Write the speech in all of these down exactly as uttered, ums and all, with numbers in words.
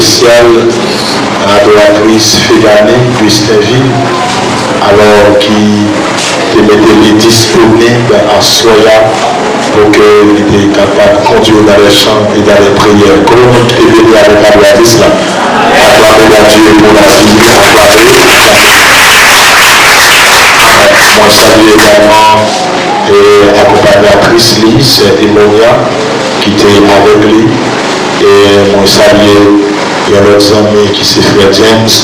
Espesyal a adoratris Fegane Gustinville, alò ki te mete li disponib aswè a pou ke li te kapab kondui w dans les chants et dans les prières. Konbyen moun ki te beni avèk adoratris la? Aklame Bondye pou lavi li, aklame. Mwen salye egalman e akonpanyatris li, sè Emonia, ki te avèk li. E mwen salye yon lòt zanmi ki se frè James,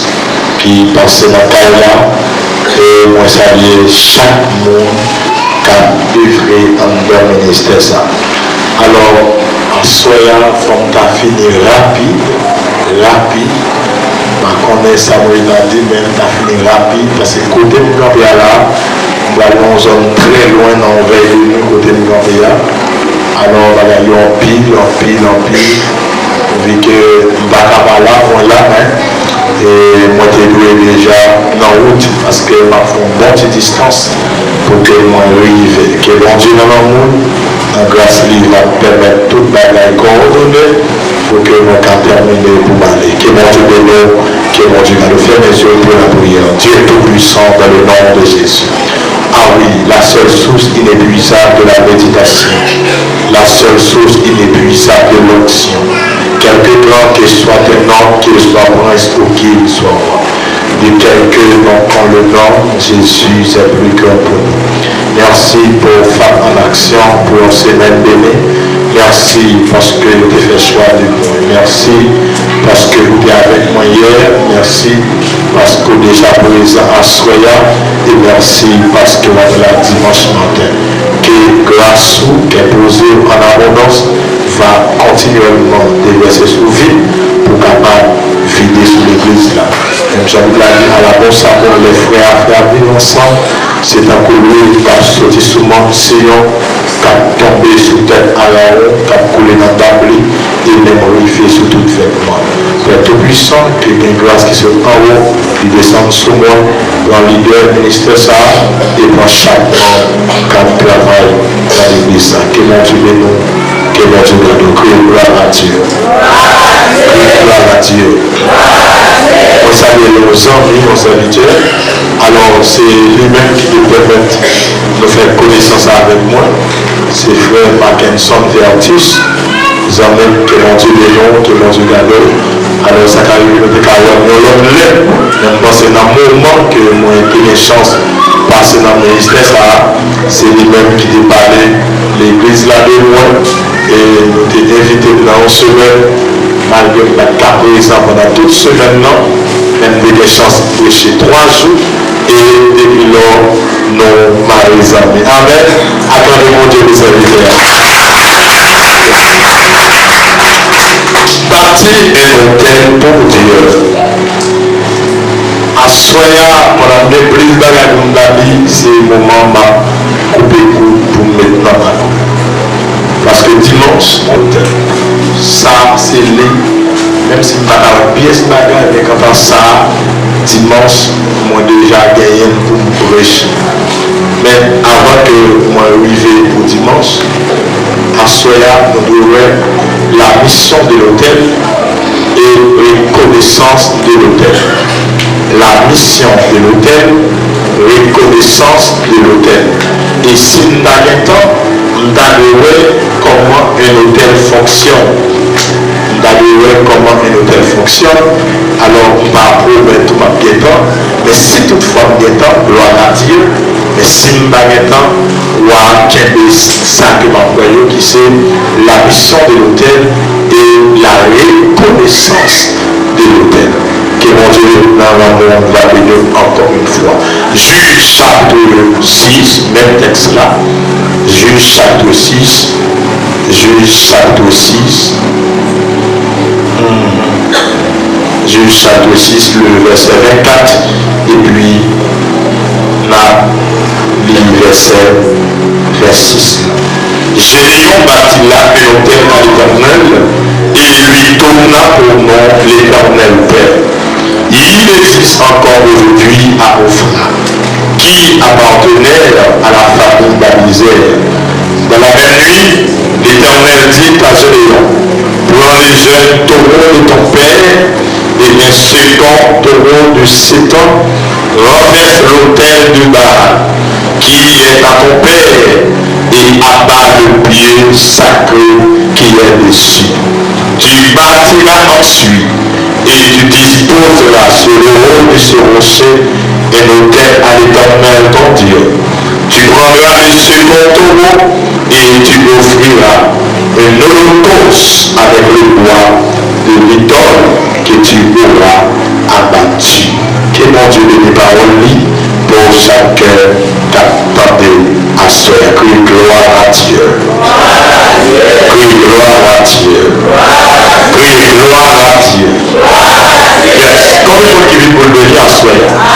ki pase nan kay la. E mwen salye chak moun k ap evre anndan ministè sa a. Alò, aswè a, fò m ta fini rapid, rapid. M pa konnen sa mwen ta di, men m ta fini rapid, paske kote m kanpe a la, m pral nan yon zòn trè lwen nan yon vèy de nwi kote m kanpe a. Alò, bagay yo anpil, anpil, anpil. Vi ke m pa ka pa la, mwen la, men, e mwen te dwe deja nan wout, paske m ap fè yon bon ti distans pou ke mwen rive. Ke Bondye nan lanmou l, nan gras li, va pèmèt tout bagay kowòdone pou ke mwen ka tèmine pou m ale. Ke Bondye beni w, ke Bondye gade w. Ferme les yeux pour la prière. Dieu Tout-Puissant, dans le nom de Jésus. Ah oui, la seule source inépuisable de la méditation, la seule source inépuisable de l'onction. Quelque grand que soit un homme, qu'il soit prince ou qu'il soit roi, de quelque nom qu'on le nomme, Jésus est plus grand pour nous. Merci pour Femme en Action, pour une semaine bénie. Mèsi paske ou te fè chwa de mwen. Mèsi paske ou te avèk mwen yè. Mèsi paske ou deja prezan aswè a. E mèsi paske w ap la dimanch maten. Ke gras ou, ke poze w an abondans va kontinyèlman devèse sou vi m pou kapab vide sou legliz la. Menm jan Bib la di, à la bon savoir, les frères à frères vivent ensemble. Se tankou lwil k ap soti sou mòn Siyon, k ap tonbe sou tèt Arawon, k ap koule nan dab li, e menm rive sou tout vètman. Pè Toupwisan, ke gen gras ki sot anwo, li desann sou mwen, pran lidè ministè sa a, e pran chak manm k ap travay nan legliz sa a. Ke Bondye beni w, ke Bondye gade w. Kriye glwa a Dye. Kriye glwa a Dye. Mwen salye yon zanmi, yon sèvitè. Alò, se li menm ki te pèmèt nou fè konesans avèk mwen. Se frè Mackenson Vertus, zanmi m, ke Bondye beni w, ke Bondye gade w. Alò, sa ka rive nou te ka wè n yon lòt lè, men m panse nan moman ke mwen te gen chans pase nan ministè sa a, se li menm ki te pale legliz la de mwen, e nou te envite m nan yon semèn, malgre m pa t ka prezan pandan tout semèn nan, men m te gen chans preche twa jou, e depi lò, nou mare zanmi. Amèn. Aklame Bondye pou sèvitè a. Bâtir un autel pour Dieu. Aswè a, pandan m gen plis bagay pou m ta di, se moman m ap koupe kout pou m met nan bak. Paske dimanch, sa se li, menm si m pa ka wè pyès bagay, men kanta sa, dimanch, mwen deja genyen l pou m preche. Men avan ke mwen rive pou dimanch, aswè a, nou dwe wè la mission de l'autel et reconnaissance de l'autel. La mission de l'autel, reconnaissance de l'autel. E si m ta gen tan, m ta dwe wè kòman un autel fonctionne. M ta dwe wè kòman un autel fonctionne. Alò, m pa pwomèt ou m ap gen tan, men si toutfwa m gen tan, gloire à Dieu, men si m pa gen tan, w a kenbe sa ke m ap wè yo, ki se la mission de l'autel et la reconnaissance de l'autel. Ke Bondye nan lanmou l va beni w ankò yon fwa. Jij chapit sis, menm tèks la. Jij chapit sis, Jij chapit sis, Jij chapit sis, le vèsè vennkat, epi n a li vèsè, vèsè sis la. Gédéon bâtit là un autel à l'Éternel et lui donna pour nom l'Éternel Père. Il existe encore aujourd'hui à Ophra, qui appartenait à la famille d'Abiézer. Dans la même nuit, l'Éternel dit à Gédéon, prends les jeunes taureaux de ton père taureau de sept ans, renverse l'autel de Baal qui est à ton père et abat le pieu sacré qui est dessus. Tu bâtiras ensuite et tu disposeras sur le haut de ce rocher un autel à l'Éternel ton Dieu. Tu prendras de ce ton taureau et tu offriras un holocauste avec le bois de l'idole que tu auras abattu. Ke Bondye beni pawòl li pou chak kè k ap tande aswè a. Kriye glwa a Dye. Kriye glwa a Dye. Kriye glwa a Dye. Yes. Konbyen moun ki vin pou l beni aswè a?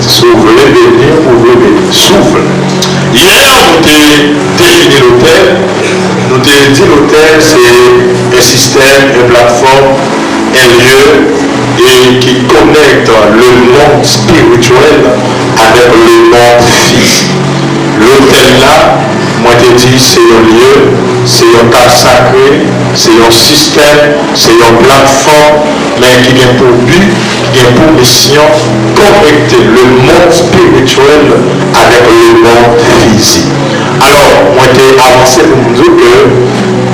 Si w vle beni, ou vle beni. Si w vle. Yè, nou te defini lotèl. Nou te di lotèl se yon sistèm, yon platfòm, yon lye, e ki konèkte lemonn espirityèl avèk lemonn fizik. Lotèl la, mwen te di, se yon lye, se yon tab sakre, se yon sistèm, se yon platfòm, men ki gen pou bi, ki gen pou misyon konekte lemonn espirityèl avèk lemonn fizik. Alò, mwen te avanse pou m di w ke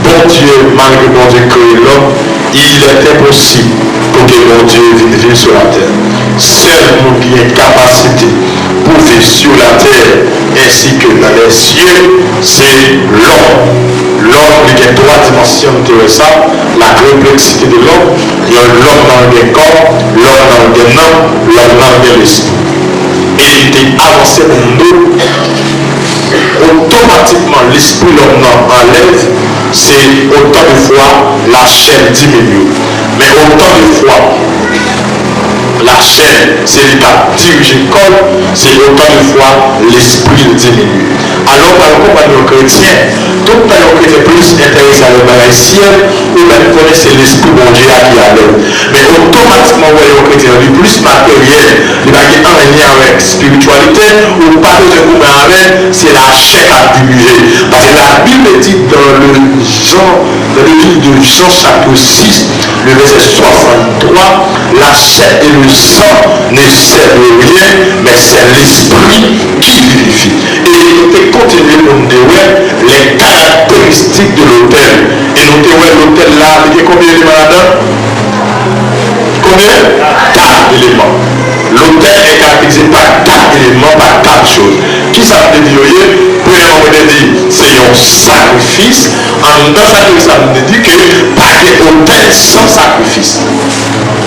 Bondye, malgre Bondye kreye lòm, il est impossible pou ke Bondye vin viv sou latè. Sèl moun ki gen kapasite pou viv sou latè ensi ke nan lèzye, se lòm. Lòm, li gen twa dimansyon, nou te wè sa, la complexité de l'homme, yon lòm nan gen kò, lòm nan gen nanm, lòm nan gen lespri. E li te avanse pou m di w, otomatikman, lespri lòm nan anlèv, se otan de fwa lachè diminye. Men otan de fwa lachè, se li k ap dirije kò l, se otan de fwa lespri l diminye. Alò, w pral konprann yon kretyen, tout tan yon kretyen plis enterese avèk bagay syèl, ou menm konnen se lespri Bondye a ki avè l. Men otomatikman, w wè yon kretyen, li plis materyèl, li pa gen anyen avèk espirityalite, ou pa bezwen goumen avè l, se lachè k ap dirije. Paske Labib di dans le Jean, dans le livre de Jean chapitre six, le verset soixante-trois, la chair et le sang ne servent de rien, mais c'est l'esprit qui vivifie. E nou te kontinye pou n te wè les caractéristiques de l'autel. E nou te wè lotèl la, li gen konbyen eleman ladan l? Konbyen? Kat eleman. Lotèl est caractérisé par quatre éléments, par quatre choses. Kisa m te di yo ye? Premyèman, mwen te di, se yon sakrifis. Anndan sakrifis la, m te di ke pa gen otèl san sakrifis.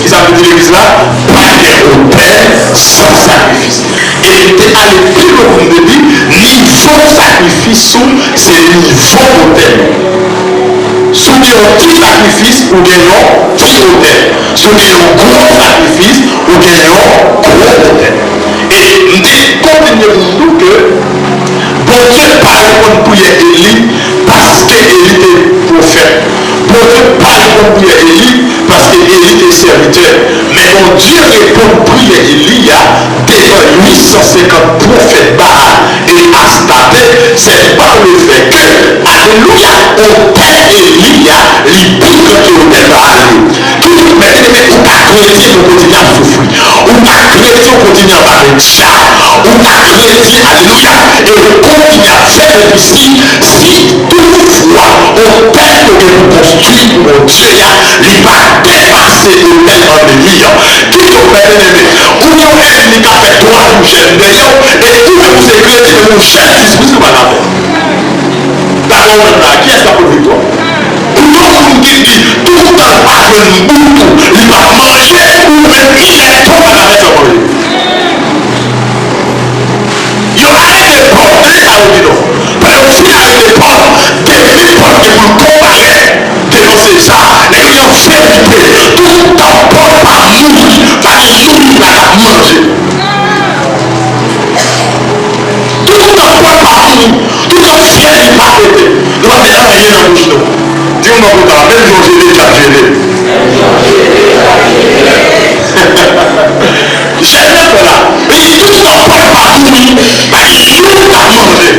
Kisa m te di legliz la? Pa gen otèl san sakrifis. E m te ale pi lwen pou m te di, nivo sakrifis ou, se nivo otèl ou. Si w gen yon ti sakrifis, ou gen yon ti otèl. Si w gen yon gwo sakrifis, ou gen yon gwo otèl. E m te kontinye pou m di w ke Bondye pa reponn priyè Eli paske Eli te pwofèt. Bondye pa reponn priyè Eli paske Eli te sèvitè. Men Bondye reponn priyè Eli a devan uit san senkant pwofèt Baal e Astarte, c'est par le fait que, alelouya, otèl Eli a, li pi gran ke otèl Baal yo. Ki, men byeneme, ou ka kretyen, ou kontinye ap soufri. Ou ka kretyen, ou kontinye anba men dyab. Ou ka kretyen, alelouya, e ou kontinye ap fè enjistis, si toutfwa otèl ke w gen pou konstwi pou Bondye a, li pa depase otèl annmi an. Kite w fè, byeneme, ou gen yon ènmi k ap fè twa jou jèn dèyè w, e ou menm ou se kretyen, men ou jèn jis plis ke w pa ka fè. Dakò, ou menm la, kiyès k ap pote viktwa? Pou yon moun ki di, toutan l pa jwenn bout ou, li p ap manje, ou menm, il est trop mal à mettre en manje. Yo arete Pòl, tande sa yo di non. Pandan yo fin arete Pòl, Devid Pòl gen pou l konparèt devan Seza, nèg yo fè vite, toutan Pòl pa mouri, pa gen youn ki pa t ap manje. Toutan Pòl pa mouri, toutan fyèl li pa pete, nou pa met anyen nan bouch nou. Di yon bò kote a, menm jan w jele, dyab jele. Jèn nan fè la, li di toutan Pòl pa mouri, pa gen youn k ap manje.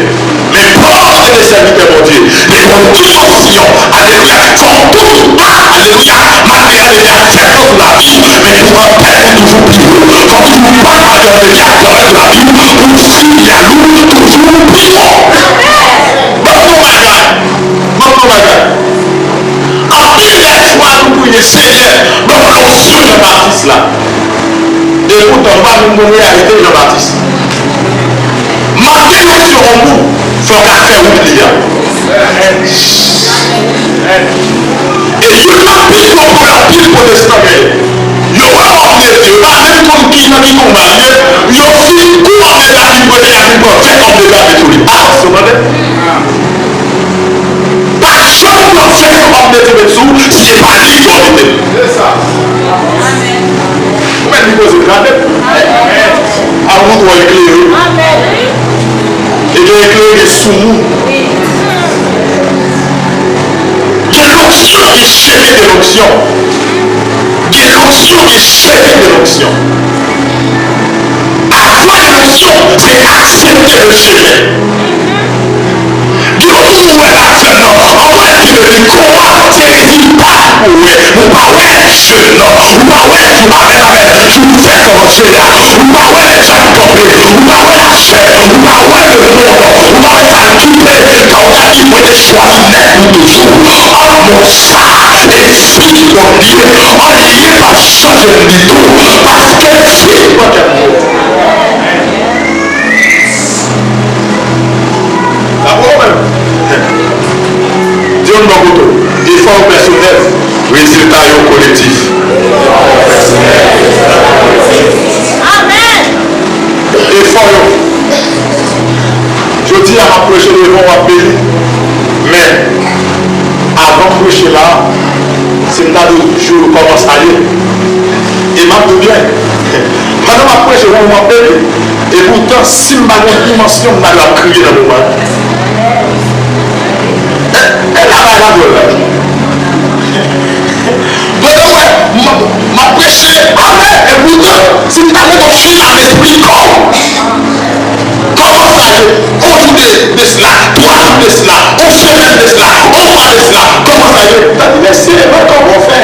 Men Pòl se te sèvitè Bondye. Li konn di yon Siyon, alelouya, fò w tout pa, alelouya, materyalite a fè plan pou lavi w, men pou Seyè, pèmèt lavi m pou m fin bèl ou toujou pi wo. Ban m yon bagay. Ban m yon bagay. Anpil lè fwa nou priye, Seyè, ban m onksyon Jan Batis la. Epoutan, nou pa menm konn reyalite Jan Batis. M ap gen onksyon yon moun, fò w ka fè wout li a. E youn nan pi gwo pwoblèm anpil pwotestan genyen. Yo wè w òm de Dye, yo pa menm konn ki nan ki konba l ye, yo fin kou òm de Dye a vin kote y a vin pran vès òm de Dye a met sou li. Atansyon, tande! Pa janm pran vès òm de Dye met sou w si se pa li ki òm de Dye. Ou mèt li poze l, tande! Avan twò eklere. E gen eklere, gen sou moun. Gen lonksyon, gen chemen de lonksyon. Gen lonksyon, gen chemen de lonksyon. Avan lonksyon, se aksepte le chemen. Gen yon moun ou wè la sèlman, anmwey Dye di, kòman se rezilta pou wè, ou pa wè jèn nan, ou pa wè, ou pa wè, ou pa wè, ou fè kòmanse la, ou pa wè lè djab kanpe, ou pa wè lachè, ou pa wè le mond, ou pa wè sa l kite, kan w gade li prete chwa nèt pou toujou. An non sa, e si Bondye, anyen p ap chanje m ditou, paske si Bondye. Bravo menm. Di yon bò kote w, efò yo pèsonèl, rezilta yo kolektif. Amèn. Efò yo. Jodi a, m ap preche devan w, w ap beni. Men, avan m preche la, si m ta di w jou kòman sa ye, e m ap di w byen, pandan m ap preche, w, w ap beni. Epoutan, si m pa gen dimansyon, m ta dwe ap kriye nan moman an. E, e la bagay la dwòl la. Pandan w wè, m, m ap preche, amèn, epoutan, si m ta gen yon filan lespri kò w, kòman sa ye? On jou de, de sila, twa jou de sila, on semèn de sila, on mwa de sila, kòman sa ye? Tande, mesye, mwen kòman w fè?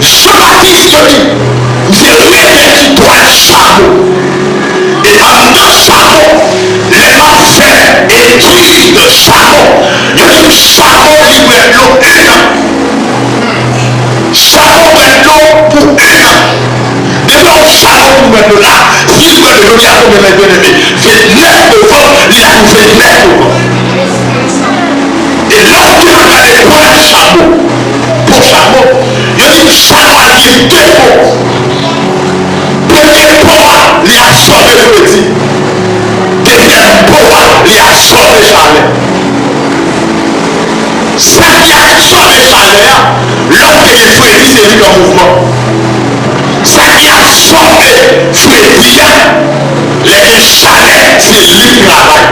Jan Batis yo di, misye revèti twal chamo. E anndan chamo, lè m ap fè etid de chamo, yo di m chamo li bwè dlo en an. Chamo bwè dlo pou en an. Depi yon chamo fin bwè dlo la, si l bwè dlo, jodi a konbyen lè, byeneme? Vennèf novanm, li la pou vennèf novanm. E lè w te ap gade twal chamo, po chamo, yo di chamo a gen de po. Premye po a, li absòbe fredi. Dezyèm po a, li absòbe chalè. Sa ki absòbe chalè a, lè w te gen fredi, se li k an mouvman. Sa ki absòbe fredi a, lè gen chalè, se li k travay.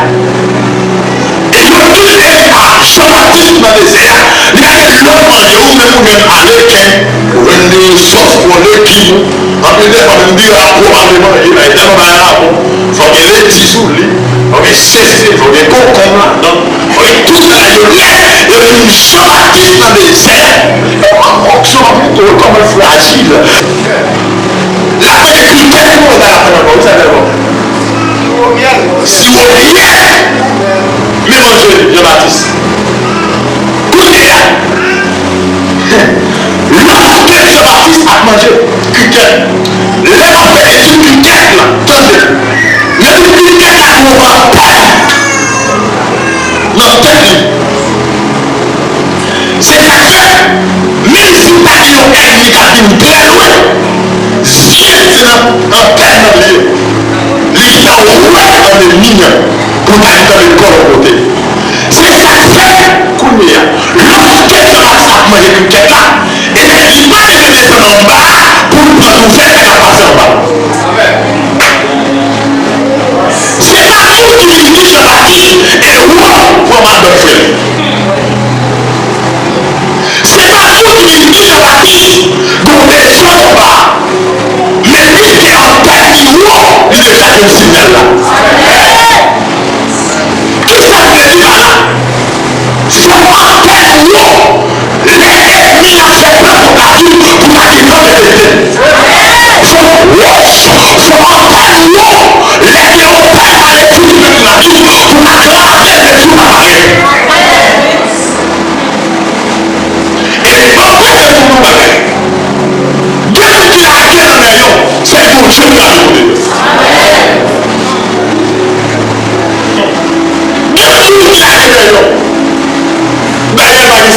E yo di, e a, Jan Batis nan dezè a, li gade lòt manje, ou menm, ou menm, ale ken, ou jwenn de sòs pou legim ou. Anpil de fwa, menm diri a twò pa vle manje la, e tèlman bagay la bon. Fò gen leti sou li, fò gen sezin, fò gen konkonm ladan, fò gen tout bagay yo. Lè yo di m Jan Batis nan dezè, e w ap wè onksyon an pito, kòman l frajil. L ap mete krikèt pou mwen, l ap fè ankò, wi, sa tèlman. Siwo myèl. Men manje Jan Batis. Kounye a, lòske Jan Batis ap manje krikèt, lè m ap fè etid krikèt la, tande, yo di krikèt la gen yon vapè nan tèt li. Se sa k fè, menm si w ta gen yon ènmi k ap vin trè lwen, zye l se nan, nan tèt nan li ye. Li fè w wè ènmi an pou w ta vin tande kò l yon kote. Se sa k fè, kounye a, lòske Jan Batis ap manje krikèt la, e li pa bezwen desann anba a pou l pran nouvèl sa k ap pase anba. Se pa tout ki vin di Jan Batis e wo pou madanm frè l. Se pa tout ki vin di Jan Batis gon dezòd anba a. Men li gen yon tèt ki wo, li deja jwenn siyal la.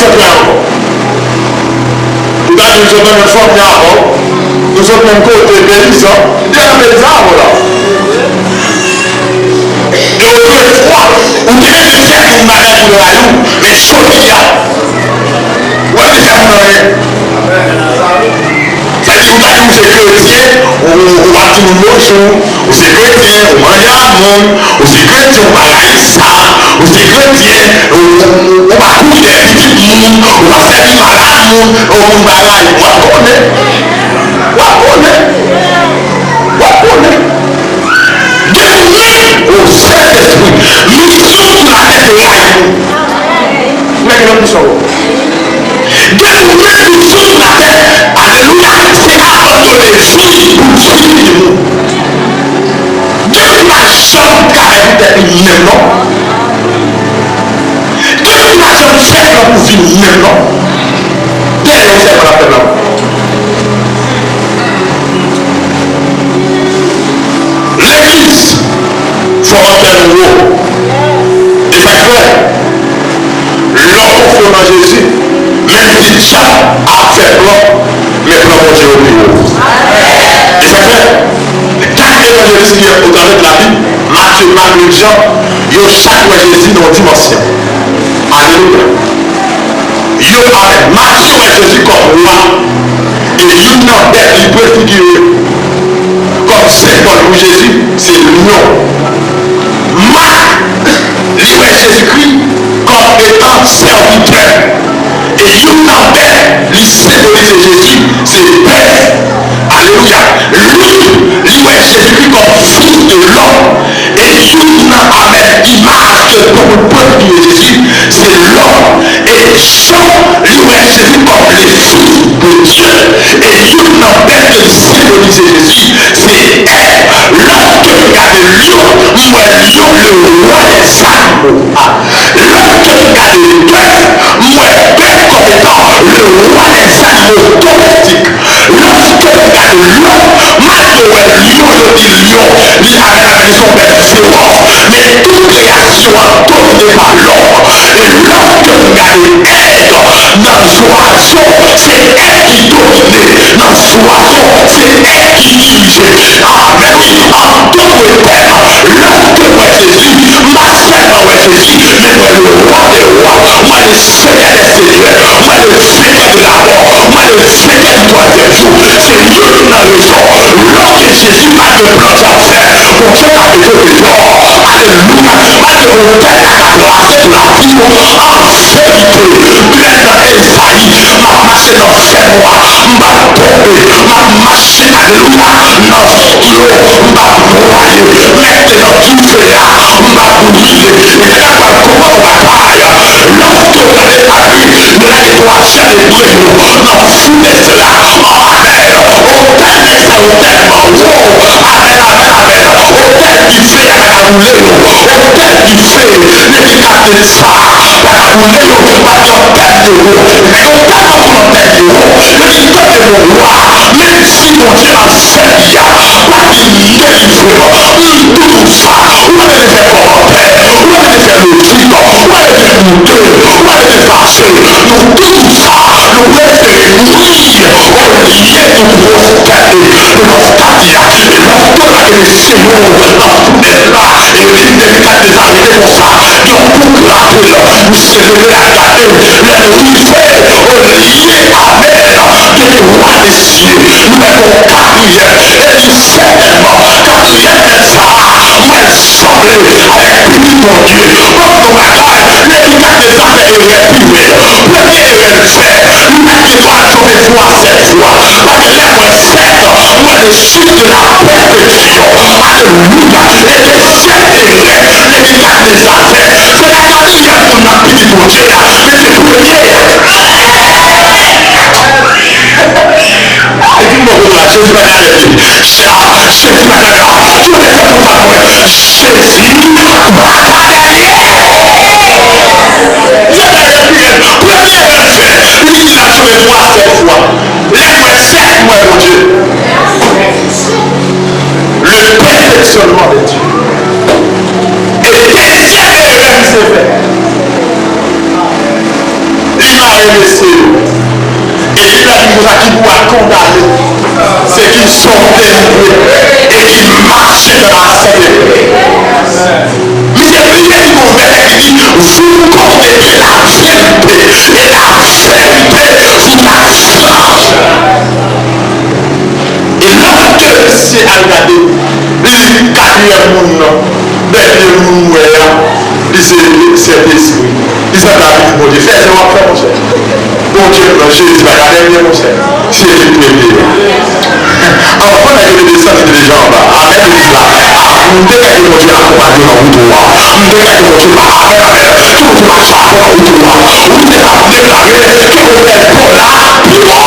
Sòt la ankò. Ou ta di m sòt nan menm fanmi avè w. Nou sòt menm kote, peyizan. M te nan peyizan avè w la. E ou te fwa, ou te mete tèt ou nan lari ou, men jodi a, ou pa te fè moun anyen. Sa di, ou ta di ou se kretyen, ou, ou, ou pa di moun bonjou, ou se kretyen, ou manje ak moun, ou se kretyen, ou pa rayi sa, ou se kretyen, ou, ou, ou, ou pa kouri dèyè pitit moun, ou pa sèvi malad moun, ou moun pa rayi. W ap konnen. W ap konnen. W ap konnen. Depi w menm, o Sentespri, misyon sou latè se rayi moun. Mwen gen yon misyon. Depi w menm misyon sou latè, alelouya, se abandone vi pou w sèvi moun. Depi w pa janm travay pou tèt ou menm non. Depi w pa janm fè plan pou vi w menm non. Dèyè w sèlman l ap fè plan. Legliz, fò w antre nou wo. E sa k fè, lè w konfye w nan Jezi, menm si dyab ap fè plan, men plan Bondye yo pi wo. E sa k fè, kat evanjelis ki ye otravè Labib, Matye, Mak, Lik, Jan, yo chak wè Jezi nan yon dimansyon. Alelouya. Yo avèk Matye wè Jezi kòm wa, e youn nan bèt li prefigire kòm senbòl pou Jezi, se lyon. Mak, li wè Jezikri kòm etan sèvitè, e youn nan bèt li senbolize Jezi, se bèf. Alelouya. Lik, li wè Jezikri kòm fis de lòm. E youn nan, amèn, imaj ke Bondye prefigire Jezi, se lòm. E Jan, li wè Jezi kòm le Fils de Dieu. E youn nan bèt ke li senbolize Jezi, se èg. Lòske m gade lyon, m wè lyon, le roi des animaux. A, lòske m gade bèf, m wè bèf kòm etan le roi des animaux domestiques. Lòske m gade lòm, malgre w wè lyon, yo di lyon, li avèk la bèt, se yon bèt fewòs, men tout kreyasyon an domine pa lòm. E lòske m gade èg nan zwazo, se èg ki domine nan zwazo, se èg ki dirije. Amèn, wi, an dòt tèm, lòske m wè Jezi, m pa sèlman wè Jezi, men m wè le roi des rois, m wè le Senyè dè senyè, m wè le Seigneur de la mort, m wè le Seigneur du troisième jour. Se youn nan rezon, lòske Jezi pa gen plan sa fè, Bondye ka mete w deyò. Alelouya. Malgre otè a ka kraze sou lavi w, an verite, grenn nan Ezayi, m ap mache nan fènwa, m p ap tonbe, m ap mache, alelouya, nan dlo, m p ap nwaye. Rete nan dife a, m p ap brile. E se sa k pral kòmanse yon batay. Lòske w tande Labib, nou lage twazyèm Ebre yo nan founèf la, anmè, otè nèg sa yo tèlman wo, amèn, amèn, amèn, otè dife a pa ka boule yo, otè dife Nebikadneza pa ka boule yo, pa ka pèdi yo, men yo tèlman konnen yo, yo di tande mon wa, menm si Bondye m ap sèvi a pa vin delivre m, m tou sa, ou pa bezwen fè kòmantè, ou pa bezwen fè lojik, ou pa bezwen doute, ou pa bezwen fache, nou tou sa, nou prefere mouri olye nou pwostène devan stati a. E lòske w gade mesye yo nan founèf la, e Nebikadneza rete konsa, yon kou grape l, misye leve l al gade, lè l rive, olye, amèn, de twa mesye, nou wè gon katriyèm, e li sètènman, katriyèm nèg sa a, mwen sanble avèk pitit Bondye. Ban m di w bagay, Nebikadneza fè erè pi rèd. Premye erè l fè, li pa t gen dwa jwenn dwa sèt fwa. Paske lè m wè sèt, m wè le chiffre de la perfection. Alelouya. E dezyèm erè Nebikadneza fè, se pa katriyèm moun nan pitit Bondye a, men se premye a. Ay, di m bò kote w la, Jezi pa t avèk li. Chè a, Jezi pa t avèk la. Tourne tèt ou pa mwen. Jezi pa t avèk li. Premye erè l fè, li di l ap jwenn dwa sèt fwa. Lè m wè sèt, m wè Bondye. Le perfectionnement de Dieu. E dezyèm erè misye fè, li mare Mesye yo. E li fè vin konsa ki pou al kondane se ki sòt delivre e ki mache nan la sante. Misye bliye li gon vèsè ki di, vous connaissez la vérité et la vérité vous a changé. E lòt de mesye al gade, li di katriyèm moun nan, dènye moun m wè a, li se Sentespri. Li sanble avèk Bondye. Fè sa w ap fè, monchè. Bondye pran, Jezi pa ka dènye, monchè. Se li premye a. Anvan nèg yo te desann, li te deja anba. Amèn, legliz la. M te kwè ke Bondye akonpanye w nan wout ou a. M te kwè ke Bondye pa, amèn, amèn. Ke Bondye pa chapo nan wout ou a. Ou te ka deklare ke otèl pa w la pi wo.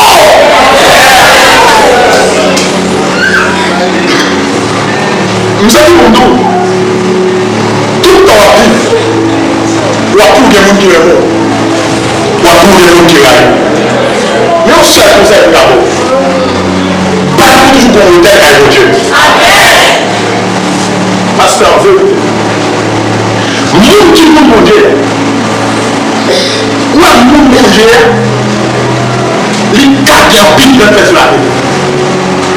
M santi pou m di w, tout tan w ap viv, w ap toujou gen moun ki renmen w. W ap toujou gen moun ki rayi w. Men yon sèl konsèy m ka ba w. Bay pou toujou gon otèl kay Bondye. Pastè, an verite, moun ki moun Bondye a, ou wè moun Bondye a, li ka gen anpil grenn fè sou latè.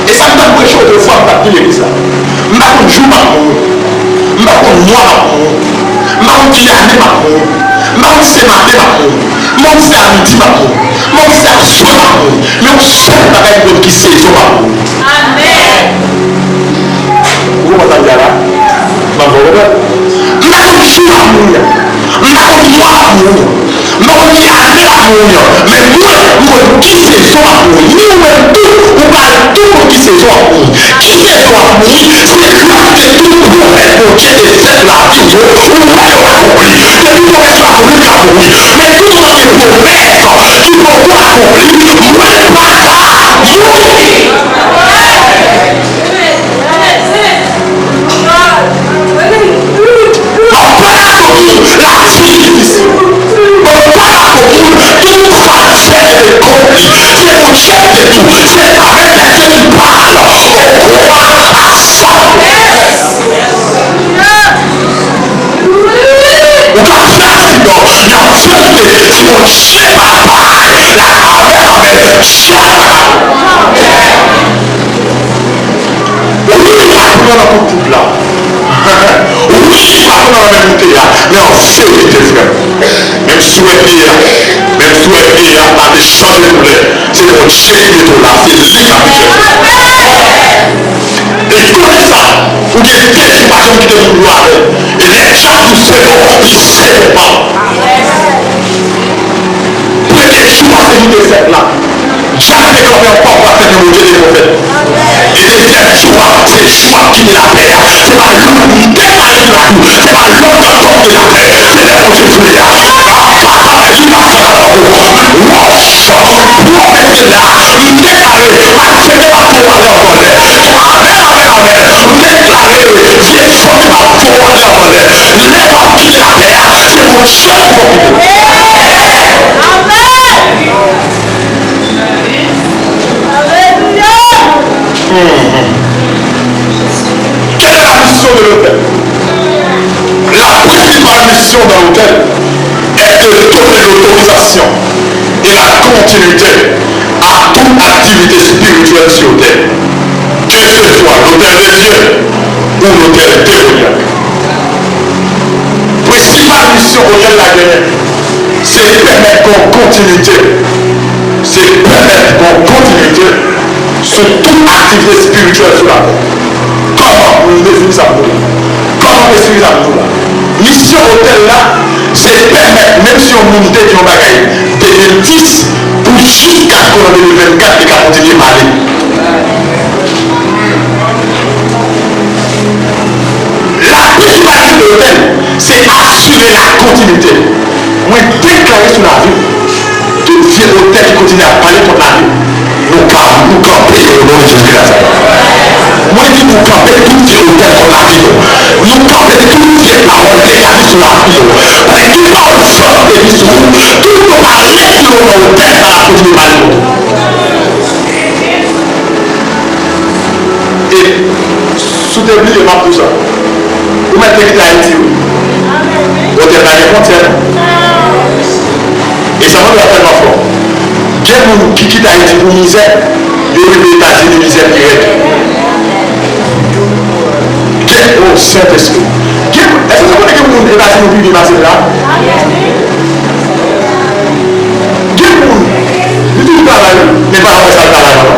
E sa m t ap preche otrefwa, m t ap di legliz la. M pa konn jou m ap mouri. M pa konn mwa m ap mouri. M pa konn ki ane m ap mouri. M pa konn si se maten m ap mouri. M pa konn si se a midi m ap mouri. M pa konn si se aswè m ap mouri. Men yon sèl bagay m konn, ki sezon m ap mouri. Amèn. Ou konprann sa m di a la? M ap fè w konprann. M pa konn jou m ap mouri a. M pa konn mwa m ap mouri an. M pa konn ki ane m ap mouri an. Men mwen, m konn ki sezon m ap mouri. Ni ou menm tou, ou pral tou konn ki sezon w ap mouri. Ki sezon w ap mouri? Se lè w te tout pwomès Bondye te fèt nan lavi w yo, ou wè yo akonpli. Depi pwomès yo akonpli, w ka mouri. Men toutotan gen pwomès ki poko akonpli, mwen pa ka mouri. Mwen pa ka konprann lavi difisil. Mwen pa ka konprann tout sa Bondye te konpli. Se Bondye ki te tou. Se avèk Bondye ki pale. Ou ka fè aksidan, y ap chante, si Bondye pa pale, la, amèn, amèn, Bondye pa ka. Wi, m ap pran nan kout poud la. Wi, m ap pran nan men moute a. Men an verite, frè m, menm si w wè peyi a, menm si w wè peyi a pa te chanje koulè, se Bondye ki mete w la, se li k ap jere. E kounye sa, ou gen de jou pa janm kite moun yo avè l. E lè dyab di w se bon, li se bon pa w. Premye jou a se li te fèt la. Dyab te kanpe anba w, w ap fè ke Bondye te pwofèt. E dezyèm jou a, se jou w ap kite lapè a. Se pa lòt moun te pale sou lakou. Se pa lòt moun te lapè. Se lè Bondye vle a. Papa, li pa fè la ankò. Wòch, pwofèt la, m deklare, malfektè pa pou ale anvan lè. Amèn, amèn, amèn. M deklare, vye zanmi pa pou ale anvan lè. Lè w ap kite lapè a, se Bondye pou okipe w. Amèn. Alelouya! Mhm. Quelle est la mission de l'autel? La principale mission dans l'autel est de donner l'autorisation et la continuité à toute activité spirituelle sur terre, que ce soit l'autel de Dieu ou l'autel démoniaque. Prensipal misyon otèl la genyen, se li pèmèt gen yon kontinite. Se pèmèt gen yon kontinite sou tout aktivite espirityèl sou latè. Kòman m defini sa pou nou? Kòman m esplike sa pou nou la? Misyon otèl la, se pèmèt, menm si yon moun te di yon bagay de mil dis pou jiskaske nan de mil vennkat, li ka kontinye pale. La prensipal misyon de lotèl, se asire la kontinite. Mwen deklare sou lavi w, tout vye otèl ki kontinye ap pale kont lavi w, nou ka, nou kanpe o non de Jezi de Nazarèt. Mwen di nou kanpe tout vye otèl kont lavi nou. Nou kanpe tout vye pawòl negatif sou lavi nou. Paske tout pawòl fòs te vin sou ou, tout pawòl pale sou ou nan otèl sa la kontinye pale kont ou. E si w te bliye, m ap di w sa. Ou mèt te kite Ayiti, wi. Otèl la gen fwontyè. E sa m Anpil la tèlman fò. Gen moun ki kite Ayiti pou mizè, yo rive Etazini, mizè pi rèd. Gen, o Sentespri. Gen, èske nou konnen gen moun Etazini yo pi byen pase n la? Gen moun, li toujou travay, wi, men pa konn sa l travay ankò.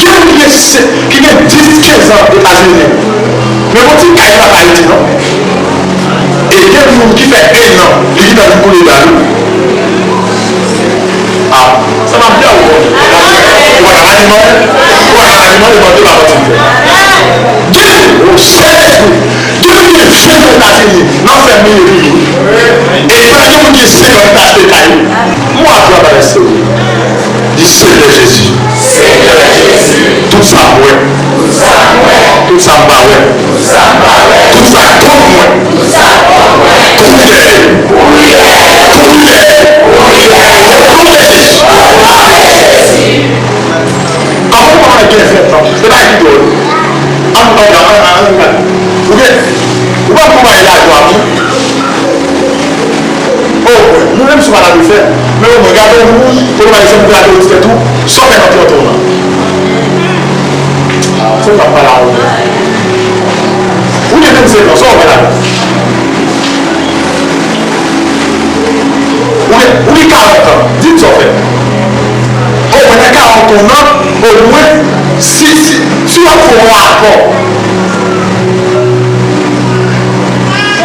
Gen moun ki gen se-, ki gen dis, kenz an Etazini, men gon ti kay li pa Ayiti, non. E gen moun ki fè en an, li gentan vin koule dal, wi. A, sa m ap di a, ou konnen. Ou pa ka pa di m anyen. Ou pa ka pa di m anyen, mande m a pati m fè. Gen, o Sentespri, gen moun ki gen ven an Etazini, nan fèmye yo pi byen. E pandan gen moun ki gen senkant ki ta achte kay, wi. Mwen ap travay sou li. Di, Senyè Jezi, tout sa m wè, tout sa m pa wè, tout sa k kont mwen, koulye, koulye, koulye, o non de Jezi. Kòman w ap gen ven an? Se bagay ki dwòl. Ann, ann, ann, ann, ann gade. Ou gen, ou pa konprann lajwa, non. O, mwen menm si w pa ta dwe fè, men omwen, gade yon moun, pou nou bay egzanp, pou gade yon ti tèt ou, sa w fè nan trant an nan? Sa w t ap pale avè w? Ou gen vennsenk an, sa w fè ladan? Ou gen, ou gen karant an, di m sa w fè. Omwen nan karant an nan, omwen, si, si, si w ap fè yon rapò,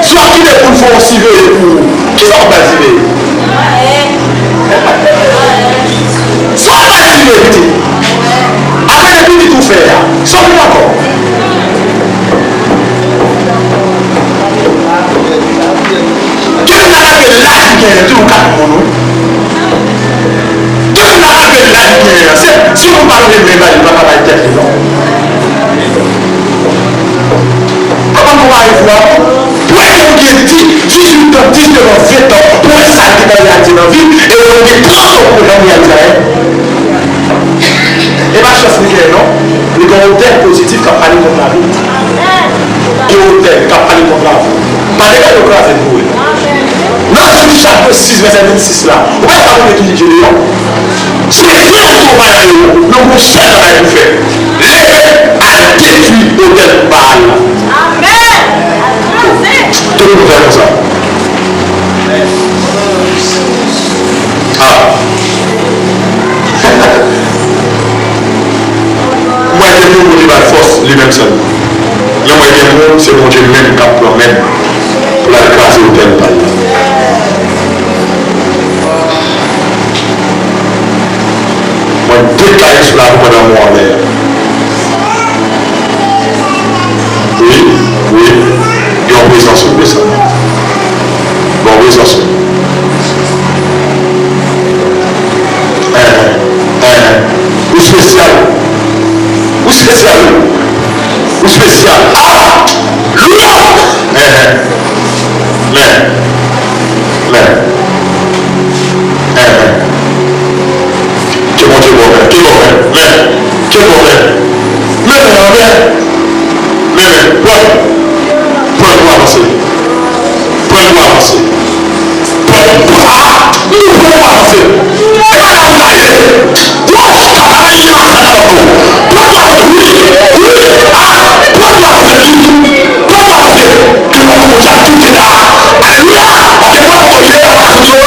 si w ap kite pou l fè yon siveye pou ou, kisa w ap ba l siveye? Sa w ap ba l siveye, pitit? Apre de pitit ou fè a, sa w vin ankò? Tout sa malgre laj ou genyen, toujou kat moun, wi. Tout sa malgre laj ou genyen an, se, si moun pa renmen laj, li pa ka bay tèt li, non. Kòman nou pa evwa? Pou wè moun ki gen di, dizuit an, diznèf an, ven an, pou wè sa l te ka reyalize nan vi, e lè ou gen trant an, ou janm reyalize anyen. E pa chans li genyen, non. Li gen yon odè pozitif k ap pale kont lavi. Gen yon odè k ap pale kont lavi. Pa de gade yo kraze l pou wè. Nan Jan chapit sis, vèsè vennsis la, ou pa ta konnen ki je deyò? Se ven ou tou pa nan yo, nou gon sèl bagay pou fè. Leve al detwi otèl Baal la. Amèn. Al kraze. Tout moun fè konsa. A. Mwen gen moun pou li bay fòs, li menm sèlman. Lè mwen gen moun, se Bondye menm k ap pran men m pou l al kraze otèl Baal la. Mwen deklare sou lavi pandan mwen anlè a. Wi, wi. Gen yon prezans ou desann. Gen yon prezans ou. Enhen, enhen. Ou espesyal. Ou espesyal. Ou espesyal. Alelouya! Enhen. Men. Men. Enhen. Ke Bondye ba w men. Ke ba w men. Men. Ke ba w men. Men men an men. Men men. Pran. Pran l pou avanse. Pran l pou avanse. Pran l pou a. Nou pran l pou avanse. E pa la ou ta ye. Wouch! Kaba yi masa la pou. Pran l pou avanse. Wi. Wi. A. Pran l pou avanse. Pran l pou avanse. Ke nou konn sa tout la. Alelouya. Ke pran l pou avanse.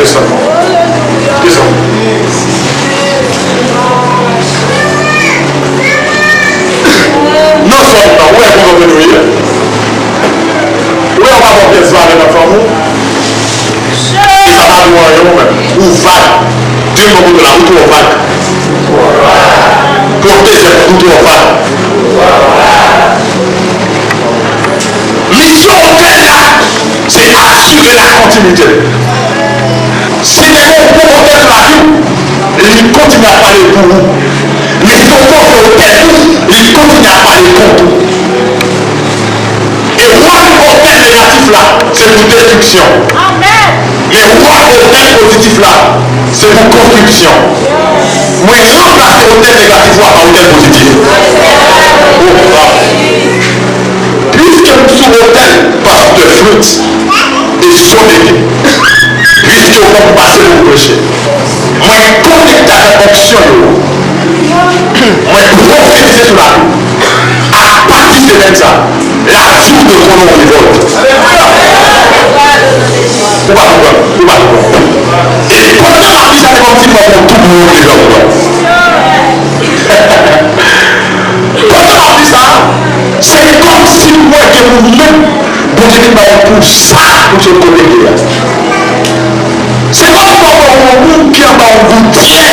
Desann. Desann. Nan fòm nan, ou wè kòman nou ye? Ou wè ou pa pran pyès valè nan fanmi w? E sa pa di w anyen ou menm. Ou vag. Di m nan kote la, ou twò vag. Pwoteje w, ou twò vag. Misyon otèl la, se asire la kontinite. Si te gen yon bon otèl sou lavi w, li kontinye ap pale pou ou. Men si te yon move otèl tou, li kontinye ap pale kont ou. E wòl otèl negatif la, se pou destriksyon. Men wòl otèl pozitif la, se pou konstriksyon. Mwen ranplase otèl negatif ou a pa otèl pozitif. Oh, ah. Piske m sou otèl pastè Fritz e Sodegue, piske w konn pase pou preche, mwen konekte avèk onksyon yo. Mwen pwofetize sou lavi w. Apati semèn sa, lavi w dwe konnen yon revòlt. Ou pa konprann, ou pa konprann. E pandan m ap di sa, se kòmsi m wè yon tou pou yon revòlt. Pandan m ap di sa, se kòmsi m wè gen moun menm, Bondye vin ba yo pou sa, pou sot kote l ye a. Se kòmsi w ap wè yon moun ki anba yon goutyè.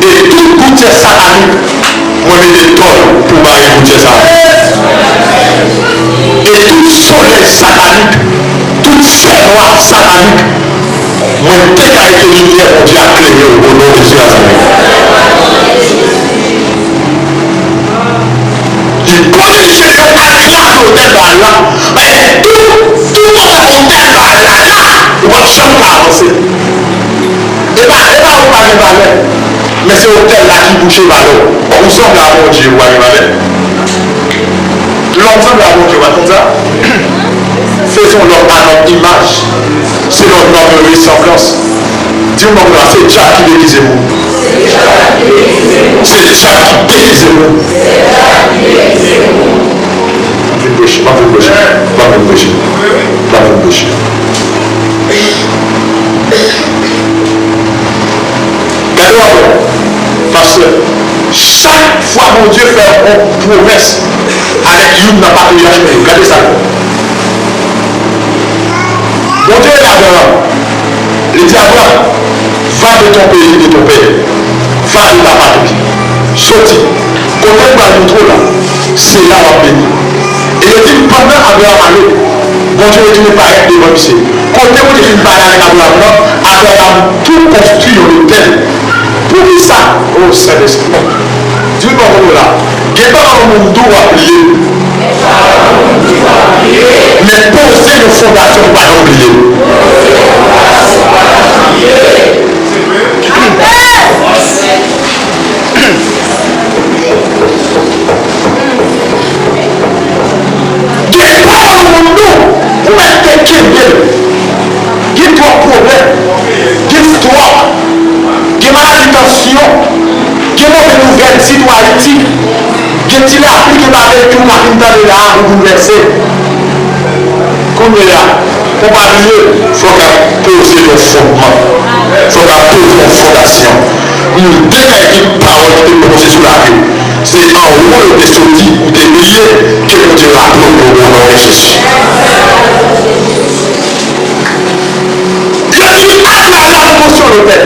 E tout goutyè satanik, mwen mete tòl pou bare goutyè sa. E tout solèy satanik, tout fènwa satanik, mwen dekarete limyè Bondye a klere w o non de Jezi Nazarèt. Li konnen cheve yo pa kraze otèl Baal la. Paske tou, tou kote otèl Baal la ka, ou p ap janm ka avanse. E pa, e pa ou pa gen valè, men se otèl la ki bouche valè w. Ou sanble a Bondye, ou pa gen valè. Lè w sanble a Bondye, ou pa konn sa? Faisons l'homme à notre image, selon notre ressemblance. Di yon moun la, se djab ki degize moun. Se djab ki degize moun. M ap vin preche, m ap vin preche, m ap vin preche, m ap vin preche. Gade w ankò, pastè, chak fwa Bondye fè yon pwomès avèk youn nan patriyach nou yo, gade sa l fè. Bondye rele Abraram. Li di, Abraram, va de ton pays, de ton père, va de ta patrie, soti, kote m pral montre w la, se la w ap beni. E yo di, pandan Abraram ale, Bondye retounen parèt devan misye. Kote Bondye fin pale avèk Abraram nan, Abraram tou konstwi yon lotèl. Poukisa? O Sentespri. Di m bò kote w la. Gen pawòl moun di w w ap bliye l. Men poze yon fondasyon pou pa janm bliye l. Gen pawòl moun di w, ou mèt te kenbe l. Gen twòp pwoblèm, gen twòp, gen maladi tansyon, gen move nouvèl, sitou Ayiti, gen ti lapli, gen bagay ke w ka fin tande la a, ou boulvèse. Kounye a, pou w pa bliye, fò w ka poze yon fondman. Fò w ka poze yon fondasyon. Youn de kay ki pawòl ki te pwononse sou lavi w, se anwo yo te soti, ou te bliye, ke Bondye raple w pou w nan Jezi. Yo di, Abraram konstwi yon lotèl.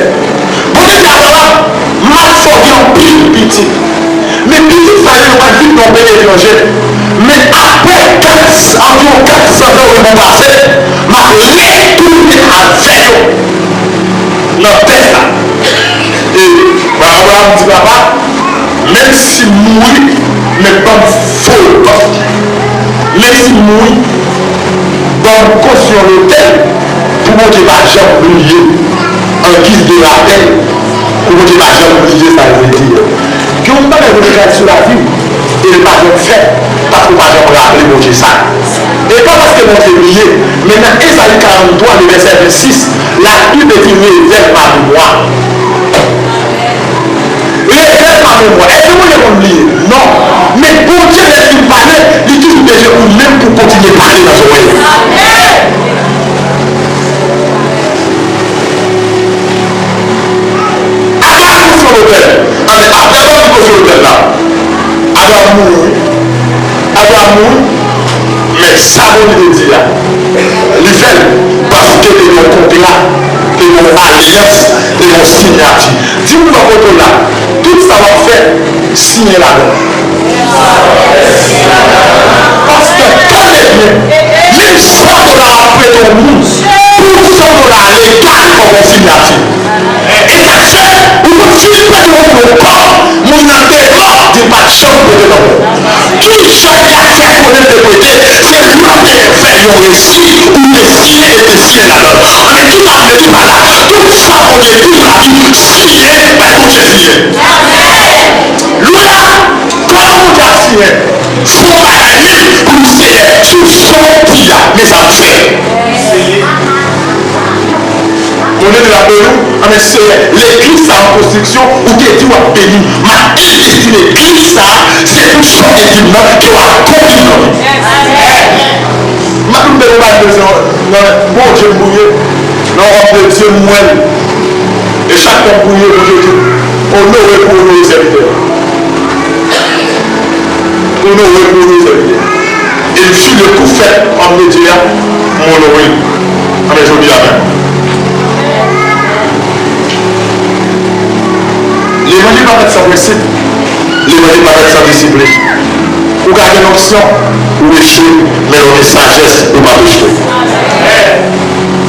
Bondye di Abraram, m ap fè w gen anpil pitit. Men pitit sa yo, yo pral vin nan yon peyi etranje. Men apre kat, anviwon kat san zan yo vin pase, m ap retounen avè yo nan tè sa. E Abraram di, Papa, menm si m mouri, men ban m fo, ban m, menm si m mouri, ban m konstwi yon lotèl pou Bondye pa janm bliye, an giz de rapèl, pou Bondye pa janm bliye sa l te di a. Gen yon bagay Bondye ka di sou lavi w, e l pa janm fèt, paske w pa janm raple Bondye sa. E pa paske Bondye bliye, men nan Ezayi karanntwa, le vèsè vennsis, Labib di, revèl ma memwa. Revèl ma memwa. Èske Bondye konn bliye? Non. Men Bondye, lè l fin pale, li toujou bezwen ou menm pou w kontinye pale nan zòrèy li. Abraram konstwi lotèl. Ann, Abraram konstwi lotèl la. Abraram mouri. Abraram mouri. Men sa Bondye te di a, li fè l paske te gen yon kontra, te gen yon alyans, te gen yon siyati. Di moun bò kote w la, tout sa w ap fè, siyen ladan l. Pastè, tande byen. Menm san dola ap prete yon moun, pou san dola ale, gade kòm yon siyati. E sa k fè, ou konn fin prete yon moun yon kòb, moun nan deyò, di l pa t janm prete nan men w. Ki jan li ap fè konnen l te prete? Se lè w te fè yon resi, ou te siyen e te siyen ladan l. Ann, tout ap vle tou pa la. Tout sa Bondye di, pa di, siyen, bay Bondye siyen. Lwe a, kòman Bondye ap siyen? Fè yon bagay li pou di Seyè, sou sa w di a, men sa m fè. Bondye di l ap beni w, anben Seyè, legliz sa an konstriksyon, ou te di w ap beni m. M ap envesti legliz sa a, se pou sa w te di m nan, ke w akonpli l nan men m. M ap vin beni w pa bezwen nan Bondye m priye, nan wòb de Dye m wè l. E chak tan m priye, Bondye di, onore pou onore sèvitè. Onore pou onore sèvitè. E m file kou fèt ant de Dye a, m onore l. Anben, jodi a menm. Levanjil pa fèt san prensip. Levanjil pa fèt san disiplin. Ou ka gen lonksyon, ou echwe, men lè w gen sajès, ou p ap echwe.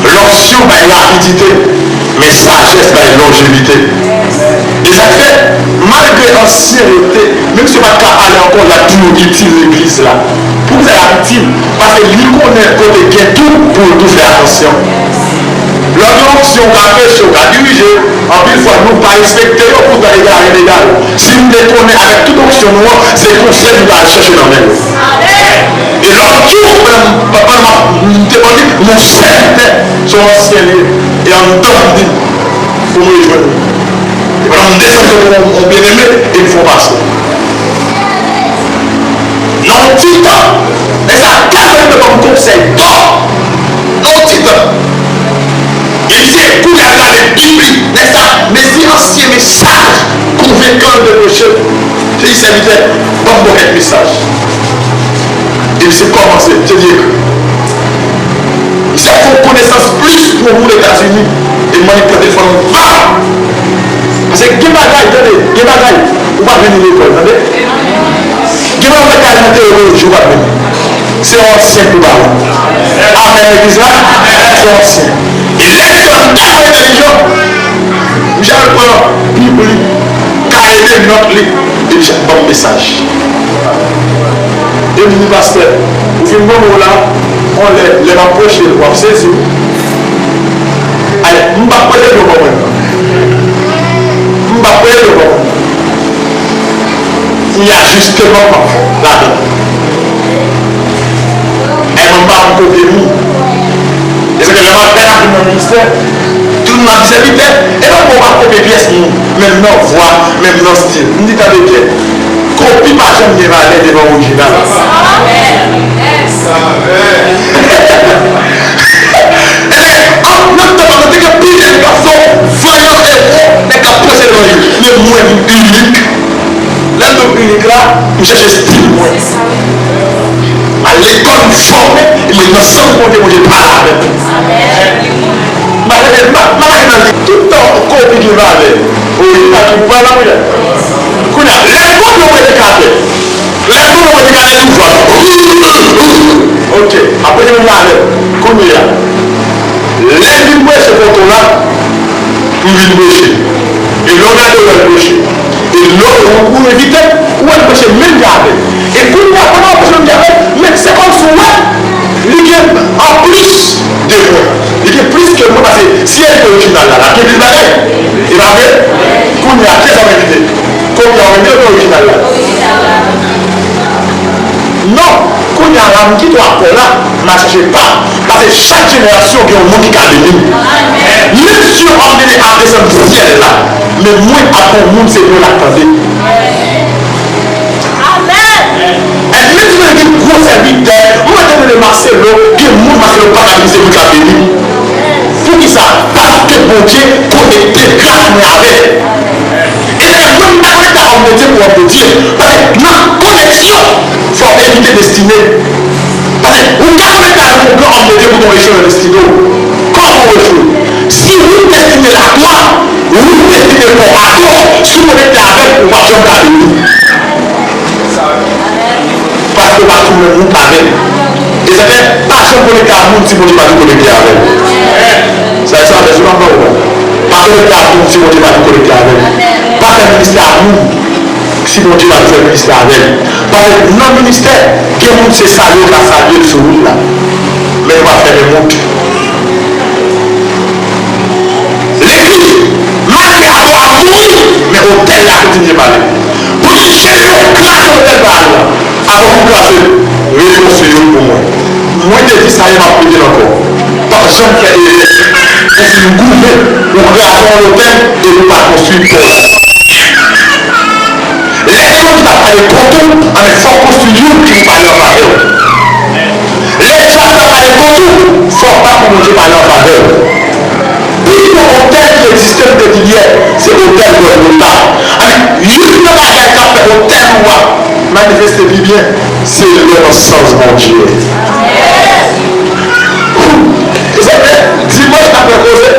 Lonksyon bay rapidite, men sajès bay lonjevite. E sa k fè, malgre ansyen yo te, menm si yo pa t ka pale ankò, y ap toujou itil legliz la. Poukisa y ap itil? Paske li konnen kote gen tou pou l tou fè atansyon. Lè w gen onksyon, w ka preche, w ka dirije, anpil fwa nou pa respekte yo, poutan egare medal. Si nou te konnen avèk tout onksyon nou an, se konsèy nou ta al chèche nan men yo. E lòt jou, pandan m, pandan m ap, m te pale, m wè yon sèvitè, se yon ansyen li ye, e anndan m di, pou m rejwenn ou. E pandan m desann tankou yon, yon byeneme, e m fè yon pase. Nan yon ti tan, nèg sa tèlman te ban m konsèy tò. Nan yon ti tan. E se kounye a l rale Bib li, nèg sa mezi ansyen mesaj konvenkan l te preche. Li di, sèvitè, ban m bon kèk mesaj. E misye kòmanse, misye di, ekri. Misye ap fè yon konesans plis pou yon moun Etazini. E m mande l pran telefòn mwen, pa! Paske gen bagay, tande, gen bagay, ou pa vini lekòl, tande? Gen moun k al nan teyoloji, ou p ap vini. Se yon ansyen pou pale. Amèn, legliz la? Se yon ansyen. E lè misye tèlman entèlijan, misye al pran Bib li, kaye de nòt li, e misye ap ban m mesaj. E m di, pastè, ou fin ban m yo la, yon lè, lè m ap preche, w ap sezi w. Ay, m p ap preche yo ban mwen non. M p ap preche yo ban mwen. Se ajisteman m ap fè ladan. E mwen m pa konn kopye moun. E se ke lè m ap, lè m ap vin nan ministè, tout moun ap di, sèvitè, e pa pou w pa kopye pyès moun, menm nan vwa, menm nan stil. M di, tande byen, kopi pa janm gen valè devan orijinal. Amèn. Amèn. Te gen plizyè nèg k ap fò, vanyan, ewo, nèg k ap preche levanjil. Men mwen, m inik. Lè m di w inik la, m chèche estil mwen. M al lekòl, m fòme, e mwen nan sans Bondye, Bondye pale avè m. M pa, m pa, m pa, m pa nan li. Tout tan, kopi gen valè. Orijinal ki pran la, mwen. Kounye a, lè m kopi, mwen te ka fè. Lè m kopi, mwen te ka fè tou vag. Ok, apre gen valè. Kounye a, lè m vin preche kote w la, m vin preche. E lè w gade w wè l preche. E lè w, ou, ou envite l, ou wè l preche menm jan avè l. E kounye a, pandan w ap preche menm jan avè l, men se kòmsi w wè li gen anplis de mwen. Li gen plis ke mwen, paske si envite orijinal la, l ap gen plis bagay. E pa vre? Kounye a, kiyès w ap envite? Kounye a, w ap envite orijinal la? Non, kounye a la, m kite w ak kò la, m al chèche pa. Paske chak jenerasyon gen yon moun ki ka beni m. Menm si yo pa mete ap desann syèl la, men mwen ap gen yon moun se mwen l ap tande. Amèn. E menm si mwen gen gwo sèvitè, mwen te rele Marcelo, gen moun Marcelo pa ka beni, se mwen k ap beni. Poukisa? Paske Bondye konekte gras mwen avè l. E lè mwen m ta konekte ak òm de Dye pou òm de Dye. Paske nan koneksyon, fò w evite destine. Paske ou ka konekte avèk yon gran òm de Dye pou w echwe nan destine w. Kòman w echwe? Si ou destine l a twa, ou destine pa w atò, si w konekte avè l, ou p ap janm ka beni. Paske w pa sou menm wout avè l. E sa fè, pa janm konekte ak moun si Bondye pa di konekte avè l. Sa, sa fè, se pa bon. Pa konekte ak moun si Bondye pa di konekte avè l. Pa fè ministè ak moun si Bondye pa di fè ministè avè l. Paske nan ministè, gen moun se salye yo ka salye l sou wout la. Men yo pa fèmen wout. Legliz, malgre Abraram mouri, men otèl la kontinye pale. Bondye chèche pou kraze otèl Baal la. Avan pou kraze l, rekonstwi yo pou mwen. Mwen te di sa yè, m ap repete l ankò. Pa janm fè erè. Ou fin goumen, ou kraze yon lotèl epi ou pa konstwi pòs. Lè demon ki t ap pale kont ou, anben fò w konstwi youn ki pou pale an favè w. Lè dyab la pale kont ou, fò w pa pou Bondye pale an favè w. Pi gwo otèl ki egziste m te di l yè, se otèl Gòlgota. Anben, youn nan bagay k ap fè otèl ou a manifeste pi byen, se lè w nan sans Bondye. E sa fè, dimanch n ap fè koze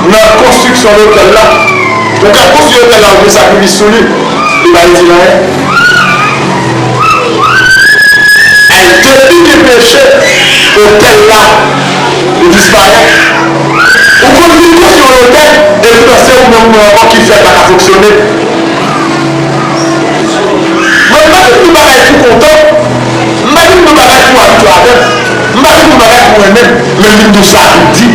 nan konstriksyon lotèl la. Ou ka konstwi lotèl la, ou gen sakrifis sou li, li pa itil anyen. E depi gen peche, otèl la, li disparèt. Ou konn vin konstwi yon lotèl, epi se ou menm ou menm ankò ki fè l pa ka fonksyone. Mwen, m pa vin di bagay pou kontan, m pa vin di bagay pou abitye avè m, m pa vin di bagay pou renmen m, men m vin di sa pou di.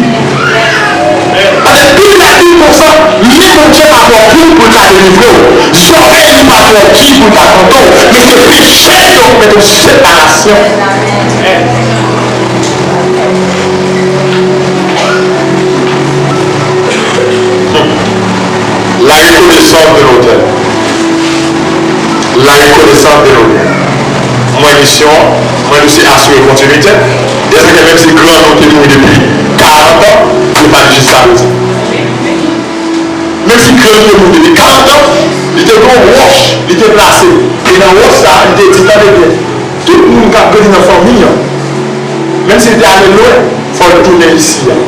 Paske Bib la di konsa, men Bondye pa bò kou pou l ka delivre w. Zòrèy li pa twò di pou l ka tande w, men se peche yo k mete w separasyon. La reconnaissance de l'autel. La reconnaissance de l'autel. Mwen misyon, mwen nou se asire kontinite. E sa fè menm si gran nou te mouri depi karant an, li pa di jiska prezan. Menm si gran nou te mouri depi karant an, li te gen yon wòch, li te plase. E nan wòch sa, li te di, tande byen, tout moun k ap grandi nan fanmi an, menm si li te ale lwen, fò l tounen isi a.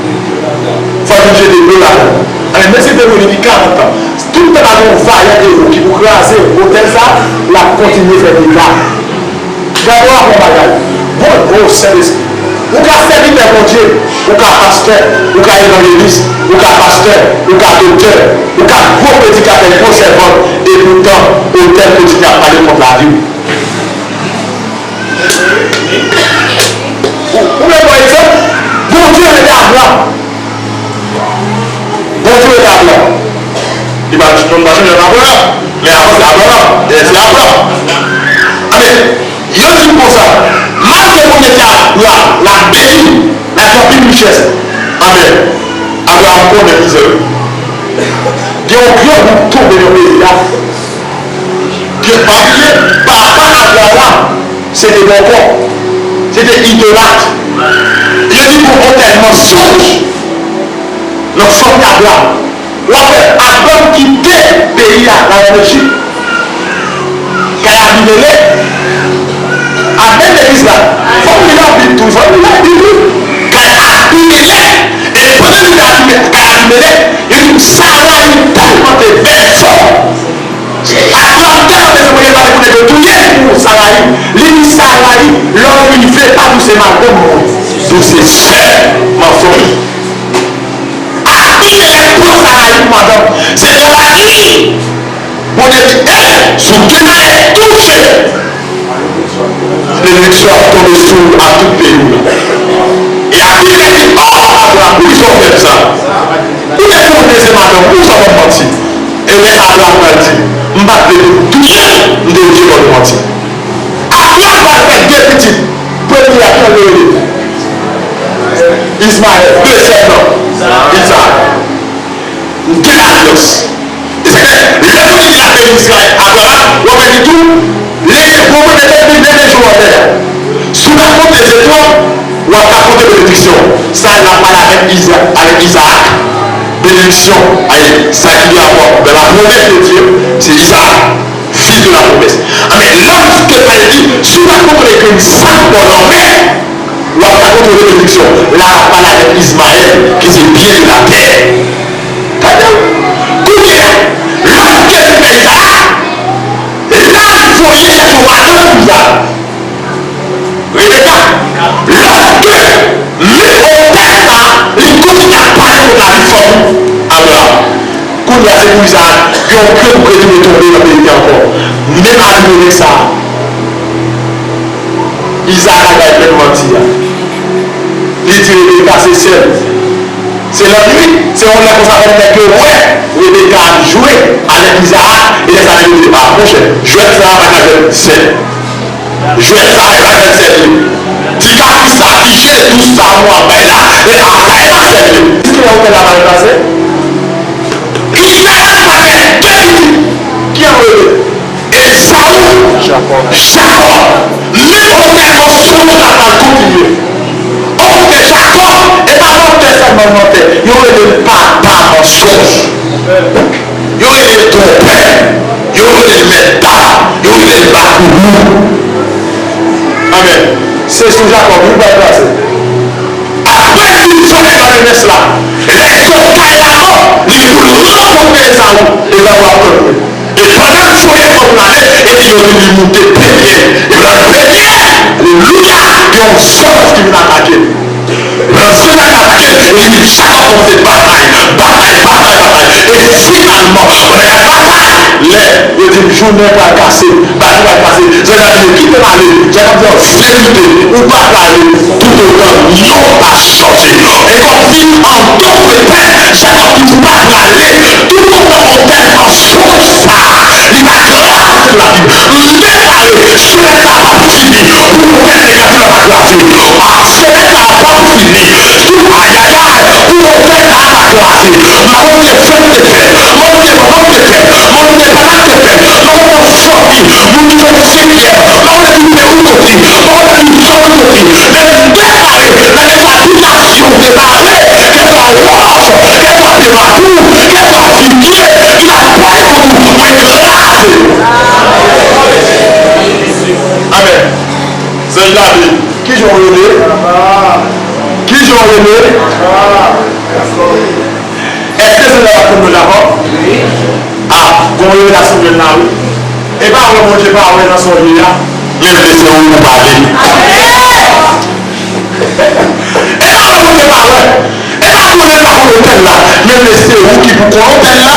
Fò l vin jete dlo ladan l. Anben, menm si li te mouri depi karant an, tout tan pa gen yon vayan ewo ki pou kraze otèl sa, l ap kontinye fè dega. Gade w ap fè yon bagay. Bon, o Sentespri. Ou ka sèvitè Bondye, ou ka pastè, ou ka evanjelis, ou ka pastè, ou ka doktè, ou ka gwo predikatè, gwo sèvant, epoutan, otèl kontinye ap pale kont lavi w. Ou, ou menm, pa egzanp, Bondye rele Abraram. Bondye rele Abraram. Li pa, non, pa chanje nan Abraram. Men avan se Abraram. Dèyè se Abraram. Anben, yo di m konsa, malgre Bondye di Abraram, l ap beni, l ap gen anpil richès. Anben, Abraram konnen mizè l. Gen yon gran gwoup tonbe nan peyi a. Gen, pa bliye, papa Abraram, se te bòkò. Se te idolat. Yo di gon otèl mansonj. Nan fanmi Abraram. W ap wè Abraram kite peyi a, l al ann Ejip. Kay Abimelèk, a menm legliz la. Fò n li Labib tou, fò n li Labib tou. Kay Abimelèk, e pandan l rive Abime-, kay Abimelèk, yo di m Sarayi tèlman te bèl, fò. Abraram tèlman bezwen manje, l pa te konnen ke touye pou Sarayi. Li di Sarayi, lè w rive, pa di w se madanm mwen, di w se sè m an fanmi. Abimelèk pran Sarayi pou madanm. Se la li Bondye di, e, sou de nèg touche. Benediksyon ap tonbe sou ou ak tout peyi w la. E Abimelèk di, o, Abraram, poukisa w fè m sa? Ou te konnen se madanm ou, poukisa w ban m manti? E lè sa Abraram pral di, m pa t vle pou touye l, m te oblije ba w manti. Abraram pral fè de pitit. Premye a, kijan yo rele? Izmayèl. Dezyèm nan, Izaak. M gen lafians. E sa k fè, lè Bondye di l ap beni Izrayèl, Abraram, w ap wè li tou, leve, bon Bondye te beni, leve je w anlè a. Si w ta konte zetwal, w ap ka konte benediksyon. Sa l ap pale avèk Iza-, avèk Izaak. Benediksyon, ay, sa ki gen rapò avèk la promesse de Dieu, se Izaak. Fils de la promesse. Amen. Lòske Bondye di, si w pa kontwole grenn sab bò lanmè, w ap ka kontwole benediksyon. La, l ap pale avèk Izmayèl, ki se pye de la tè. Tande w. Kounye a, lòske li fè sa, la, l voye chèche yon madanm pou Izaak. Rebeka, lòske menm otèl sa a, li kontinye ap pale kont lavi fanmi Abraram. Kounye a, se pou Izaak, gen yon grenn bouk retounen tonbe nan peyi a ankò. Menm Abimelèk sa a, Izaak al bay grenn manti a. Li di Rebeka se sè l. Se lannwit, se yon lè konsa, yon nèg yo wè Rebeka ap jwe avèk Izaak, e lè sa nèg yo di, a, monchè, jwèt sa a pa ka jwèt sè l. Jwèt sa a pa ka jwèt sè l. Ti kafi sa, ti je dous sa nou ap bay la, e pa bay la sè l. Ki lè otèl la pa deplase? Izmayèl pa fè de minit. Ki an rele? Ezaou, Jakòb. Jakòb. Men otèl mansonj la pral kontinye. Otèl Jakòb, e pa mantè sèlman l mantè. Yo rele l papa mansonj. Yo rele l twonpè. Yo rele l mèt dam. Yo rele l bagoumou. Amèn. Se sou Jakòb wi l pral plase. Apre li fin vòlè nan jenès la, lè l sot kay Laban, li kouri rankontre Ezaou. Ezaou ap tann li. E pandan l voye fanm nan ale, epi yo di li moute plenyen. Epi lè l plenyen, alelouya, gen yon zòv ki vin atake l. Lè zòv la atake l, epi Jakòb kòmanse batay, batay, batay, batay. E finalman, pandan y ap batay, lè yo di l jounen pral kase, batay pral kase, zòv la di yo kite m ale. Jakòb di yo vle kite, ou pa prale toutotan non w pa chanje. E kòm fin an don repèt, Jakòb di ou pa prale toutotan otèl mansonj sa a li pa kraze sou lavi m. M deklare, semèn sa a p ap fini pou otèl negatif la pa kraze. A, semèn sa a p ap fini pou, ayayay, pou otèl sa a pa kraze. M ap mande frè m te fè, m ap mande manman m te fè, m ap mande papa m te fè, m ap mande fanmi, moun ki soti Sentyè, m ap mande moun ki te Woukoki, m ap mande moun ki Woukoki, men m deklare, nan deklare tout nasyon depase, kèlswa wòch, kèlswa te matou, kèlswa figi ki ta pale kont ou, mwen kraze. Amèn. Zanj la di, kijan w rele? Kijan w rele? Èske zanj la t ap konn non Jakòb? A, gon revelasyon jwenn la wi. E pa wè Bondye pa wè nan sa w ye a. Men m vle se ou pou pale. E pa wè Bondye pa wè. E pa konnen l pa konn otèl la. Men m vle se ou ki pou konn otèl la.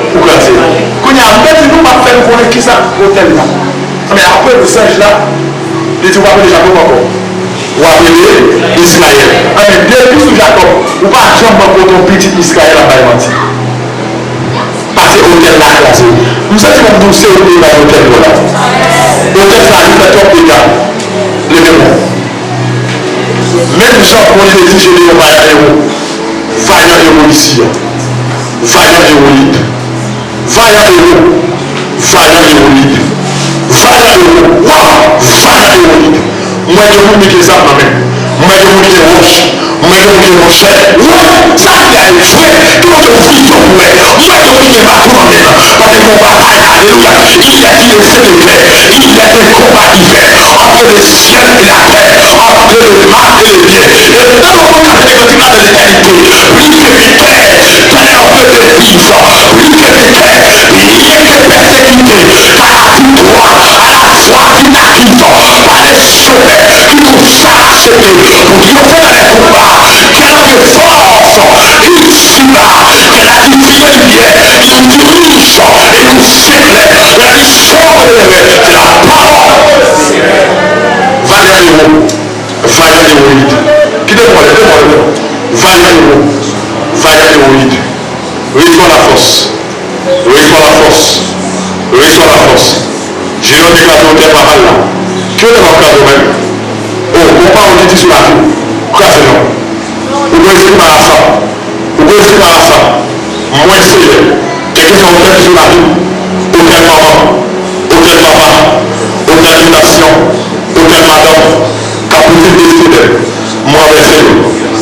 Ou kraze. Kounye a, m te di nou m ap fè nou konnen kisa otèl la. Men apre nou zanj la, li di w pa rele Jakòb ankò. W ap rele Izrayèl. Anben, depi sou Jakòb, ou pa janm manke w te yon pitit Izrayèl ap bay manti. Pase otèl la kraze. M santi kòm di w se ou ki te bay otèl bò la. Otèl sa a li fè twòp dega. Leve men w. Menm jan Bondye te di Jedeyon vayan ewo. Vayan ewo isi a. Vayan ewo lit. Vayan ewo. Vayan ewo lit. Vayan ewo. Waw! Vayan ewo lit. M wè gen moun ki gen zam nan men. Mwen gen moun ki gen wòch. Mwen gen moun ki gen wòch. Wè, sa ki a yo fè. Ki moun ki gen vizyon pou wè. Mwen gen moun ki gen baton nan men l. Paske gon batay, alelouya. Il est une épée. Il est un combat qui fait entre le ciel et la terre, entre le mal et le bien. Et dans le monde, dans l'éternité, plus que victoire, Seigneur, que de vivre, plus que victoire, bien que persécuté, car la victoire à la foi qui n'arrive pas les sommets, qui nous a acceptés pour nous faire les combats, quelle force il suit là, quelle attitude il est, il dirige et nous éclaire, la victoire de l'Éternel, c'est la parole. Vaillant héros. Vaillant héroïde. Kite m wè, kite m wè. Vaillant héros. Vaillant héroïde. Reçois la force. Reçois la force. Reçois la force. Jenon te kraze otèl papa l la. Ki otèl w ap kraze w menm? O, gon pawòl ki di sou lavi w. Kraze l non. Ou gon espri malasa. Ou gon espri malasa. Mwen Seyè, kèlkeswa otèl ki sou lavi w, otèl manman, otèl papa, otèl inasyon, otèl madanm, k ap pote destine m, m ranvèse yo.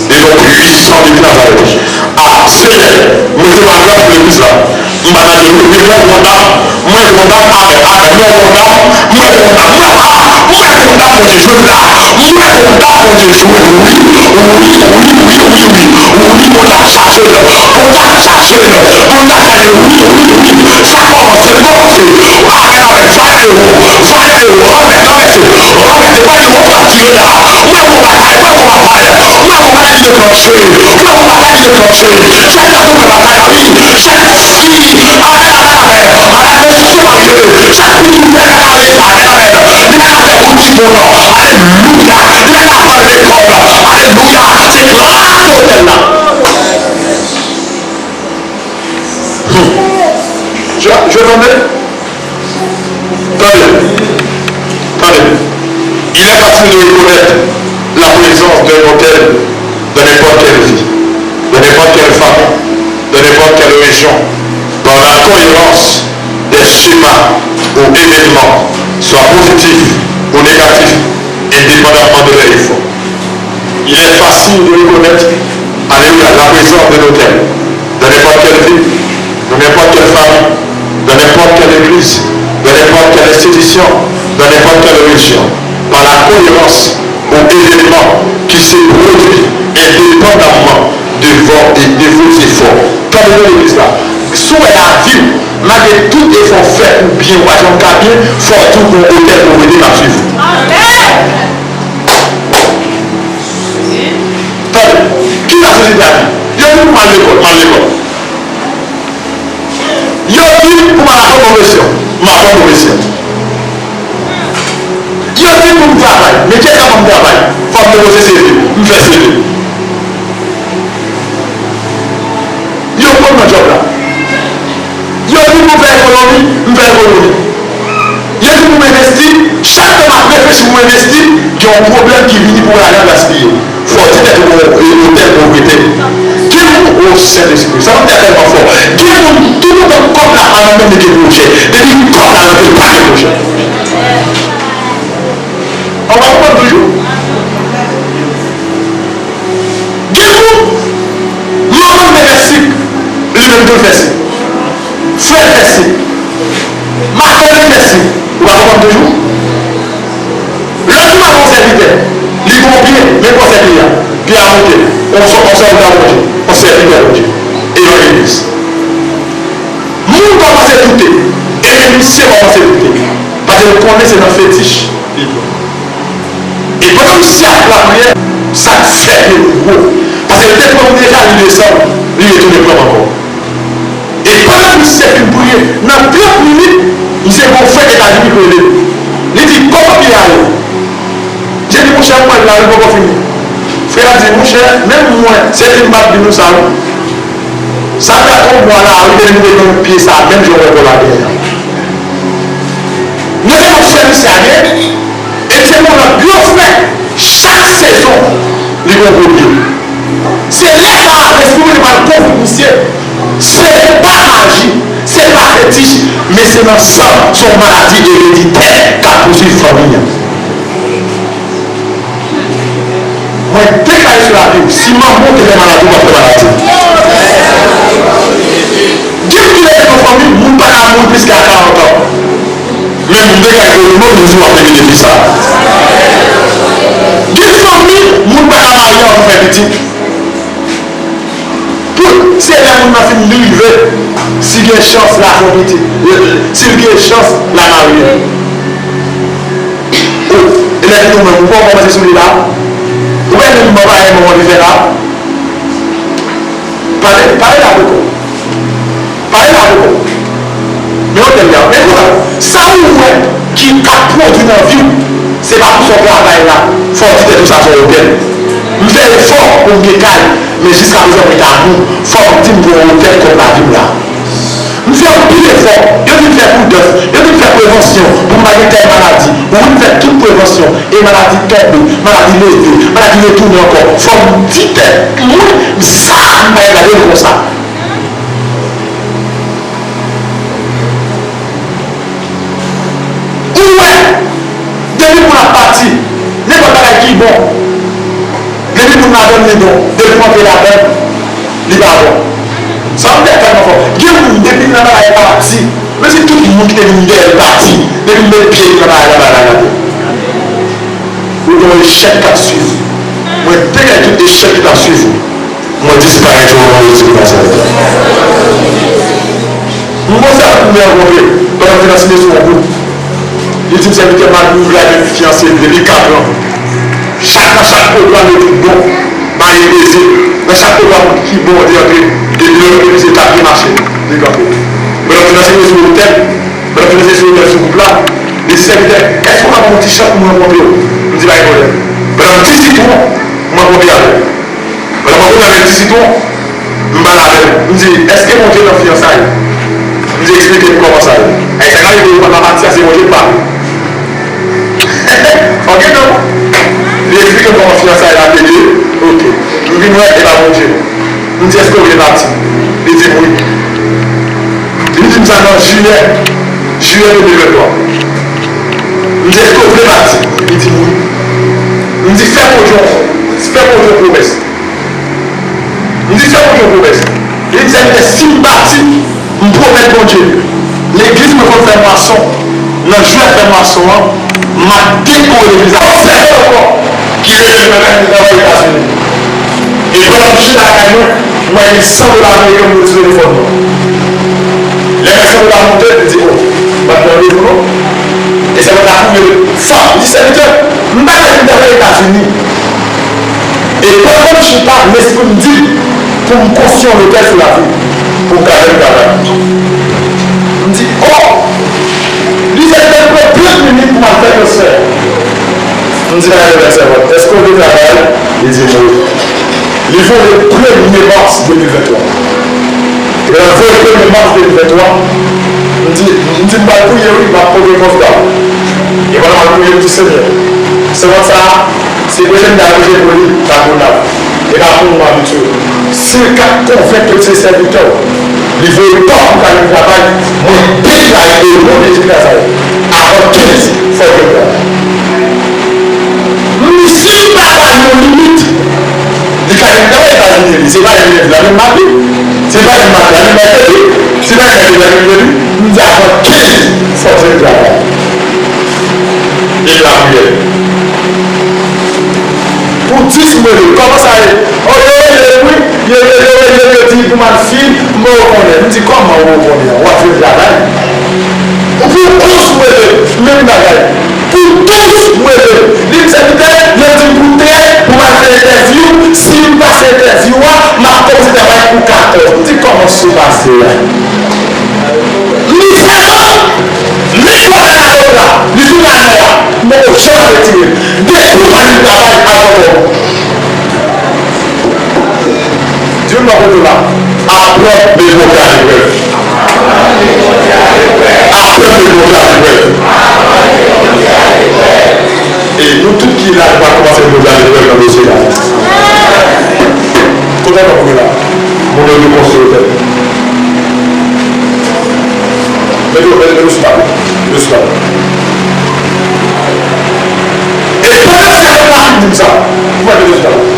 E non pwisan de Nazarèt. A, Seyè, mwen se maryaj pou legliz la. M pa nan legliz, mwen wè yon dam, mwen wè yon dam, amèn, amèn, mwen wè yon dam, mwen wè yon dam, mwen wè, a, mwen wè yon dam, Bondye, jodi la, mwen wè yon dam, Bondye, jodi, wi, wi, wi, wi, wi, wi, wi, Bondye ap chache l, Bondye ap chache l, Bondye ap chache l, wi, wi, wi, sa kòmanse, kòmanse, amèn, amèn, vaillant héros, vaillant héros, amèn, amèn, amèn, pa gen wòch la tire la, mwen wè yon batay, mwen wè yon batay, mwen wè yon batay ki deklannche, mwen wè yon batay ki deklannche, sèl la tou mwen batay la, wi, sèl si, amèn, amèn, amèn, amèn, mesye pa rete, sèl pou nou fè la kare sa, amèn, amèn, li pa ka fè boutik moun non, alelouya, li pa ka fè lekòl, alelouya, se kraze otèl la. Hmm. Je, je t'en ai. Tande, tande. Il est facile de reconnaître la présence d'un autel dans n'importe quelle vie, dans n'importe quelle famille, dans n'importe quelle région, par la cohérence des schémas ou événements, soit positifs ou négatifs, indépendamment de leur effort. Il est facile de reconnaître, alléluia, la présence d'un autel dans n'importe quelle ville, dans n'importe quelle famille, dans n'importe quelle église, dans n'importe quelle institution, dans n'importe quelle région, par la cohérence aux événements qui se produisent indépendamment de vos, de vos efforts. Tande nan legliz la, si w wè lavi w, malgre tout efò w fè pou byen, ou pa janm ka byen, fò w di w gon otèl pou w rete k ap swiv ou. Tande, kisa sosyete a di? Yo di pou m al lekòl, m al lekòl. Yo di pou m al aprann pwofesyon, m aprann pwofesyon. Yo di pou m travay, men kiyès k ap ban m travay? Fò m depoze C V, m fè C V. Yo pran m nan djòb la. Yo di pou m fè ekonomi, m fè ekonomi. Yo di pou m envesti, chak lè m ap reflechi pou m envesti, gen yon pwoblèm ki vini pou lajan gaspiye. Fò w di tèt ou gon otèl pou w rete. Gen moun, o Sentespri, sa m ap di a tèlman fò. Gen moun, toutotan kòb la pa nan men li gen pwojè. Depi kòb la rantre, pa gen pwojè. Ou pa konprann toujou? Gen moun, manman l te fè sik, li menm tou l fè sik. Frè l fè sik. Madanm li fè sik. Ou pa konprann toujou? Lòt jou w ap yon sèvitè, li gon pye, men kò sèvitè a, pye a moute, on sò, on sèvitè a Bondye, on sèvitè Bondye, evanjelis. Moun kòmanse doute, e men misye kòmanse doute, paske l konnen se nan fetich li ye. E pandan misye ap lapriyè, sa k fè ke l gwo, paske l te pran m deja, li desann, li retounen pran m ankò. E pandan misye fin priye, nan trant minit, misye gen yon frè Etazini ki rele l. Li di, "Kòman pye a ye?" Misye di, "Monchè, m wè l la, li poko fini." Frè a di, "Monchè, menm mwen, se li m pa t di nou sa, wi. Sa fè yon mwa la, wi, depi m te jwenn pye sa a, menm jan w wè kò l la genyen an." Misye konn frè misye a gen, e misye gon lòt gwo frè, chak sezon, li gon gwo pye. Se lè sa a, Lespri Bondye pral konvik misye. Se pa maji, se pa fetich, men se nan san, se yon maladi ereditè k ap pouswiv fanmi an. Mwen deklare sou lavi w, si manman w te fè maladi, w p ap fè maladi. Gen ki leve nan fanmi, moun pa ka mouri plis ke a karant an. Men m deklare ke w menm, yon jou w ap leve defi sa. Gen fanmi, moun pa ka marye anvan fè pitit. Pou, se lè moun nan fin rive, si gen chans, l a fè yon pitit. Si l gen chans, l a marye. O, e lè vini ou menm, ou pa w kòmanse sou li la? Ou pa menm bagay manman li fè la? Pale, pale la poko. Pale la poko. Men yon tèm ya, men konsa, sa ou wè ki ka pwodui nan vi w, se pa pou sa w travay la, fò w di tèt ou sa se yon otèl. M fè efò pou m gen kay, men jiska prezan mwen ta gou, fò m di m gon otèl kont lavi m la. M fè anpil efò, yo di m fè pridans, yo di m fè prevansyon pou m pa gen tèl maladi. Wi, m fè tout prevansyon, e maladi tonbe, maladi leve, maladi retounen ankò. Fò m di tèt mwen, sa m pa gade l konsa. Ou wè, depi moun ap pati, nenpòt bagay ki bon, depi moun ladann li bon, depi m antre ladann, li pa bon. Sa m fè tèlman fò. Gen moun, depi nan bagay pati, menm si tout moun ki te vin dèyè l pati, depi l met pye li nan bagay la, bagay la gate. Ou gen yon echèk k ap swiv ou. Mwen deklare tout echèk ki t ap swiv ou. Mwen disparèt yo nan non de Jezi Nazarèt. M gon sèvitè m te rankontre pandan m te nan Sime sou yon gwoup. Li di m, "Sèvitè, m al ouvri avèk fiyanse m depi katran. Chak, nan chak pwogram yo tout bon, marye beze. Nan chak pwogram ki bon, yo te antre, depi lè yo te beze, tap gen mache, li kanpe." Pandan m te nan Sime sou otèl, pandan m te nan Sime sou otèl sou gwoup la, li di, "Sèvitè, èske w ka ban m yon ti chans pou m rankontre w?" M di, "Pa gen pwoblèm." Pandan m di sitwon, m rankontre avè l. Pandan m ap konnen avèk ti sitwon, m pale avè l. M di, "Èske Bondye nan fiyansay?" M di, "Eksplike m kòman sa ye." Ay, sa ka rive ou pa ka pati, sa se Bondye k pale. Ok, non? Li eksplike m kòman fiyansay la te ye. Ok. M vin wè, e pa Bondye. M di, "Èske w vle pati?" Li di m, "Wi." Li di m sa nan jiyè, jiyè de mil venntwa. M di, "Èske w vle pati?" Li di m, "Wi." M di, "Fè Bondye yon, fè Bondye yon pwomès." M di, "Fè Bondye yon pwomès." Li di, "Sèvitè, si m pati, m pwomèt Bondye, legliz mwen konn fè mwason, nan jou y ap fè mwason an, m ap dekore legliz la." Yon sèl ankò ki rele m nan kay li travay Etazini. E pandan m chita lakay mwen, m wè gen san dola ameriken m retire telefòn mwen. Lè m wè san dola monte, m di, "O, m pa t nan randevou non." E sèvant la kouri fò, li di, "Sèvitè, m pa t vin travay Etazini." E pandan m chita, lespri m di m pou m konstwi yon lotèl sou lavi pou m ka jwenn travay. M di, "O!" Li di, "Sèvitè, m pran trant minit pou m al fè transfè." M di, "Pa gen pwoblèm, sèvant. Èske w vle travay?" Li di m, "Wi." Li voye premye mas de mil venntwa. Epi lè l voye premye mas de mil venntwa, m di, m di, "M pral priye, wi, m ap poze kòf la." E pandan m ap priye, m di, "Senyè, sèvant sa a, si preche m ta preche pou li, l ap bon lavi. E pa pou mwen abitye. Si l ka konvenk ke l se sèvitè w, li voye pa w pou l ka vin travay, mwen deklare o non de Jezi Nazarèt, avan kenz, fò l jwenn travay." M di, "Si m pa ba l yon limit, li ka vin travay Etazini, li, se pa li menm la menm mari, se pa li menm mari la menm mari, se pa li menm mari la menm mari." M di, "Avan kenz, fò l jwenn travay." E lapriyè. Pou dis m rele, kòman sa ye? O, yo rele m wi, yo rele, yo rele, yo di pou m al fin, m pa konnen. M di, "Kòman ou konnen? W ap jwenn travay." Pou onz m rele, menm bagay. Pou douz m rele, li di, "Sèvitè, yo di m pou trèz, pou m al fè entèvyou. Si m pase entèvyou a, m ap kòmanse travay pou katòz." M di, "Kòman se pase a?" Li fè non, li fè nan la, li fin la mè a, mwen poko janm retire. Depi w pa vin travay, al fè kòb. Di yon lòt kote la, aprann de move a leprèv. Aprann de move a leprèv. E nou tout ki la, nou pral kòmanse de move a leprèv nan dosye la. Kote w ap goumen la? Moun yo dekonstwi otèl. Mete yo, mete yo sou tablo. Mete yo sou tablo. E pandan sèvant la fin di m sa, mwen mete yo sou tablo.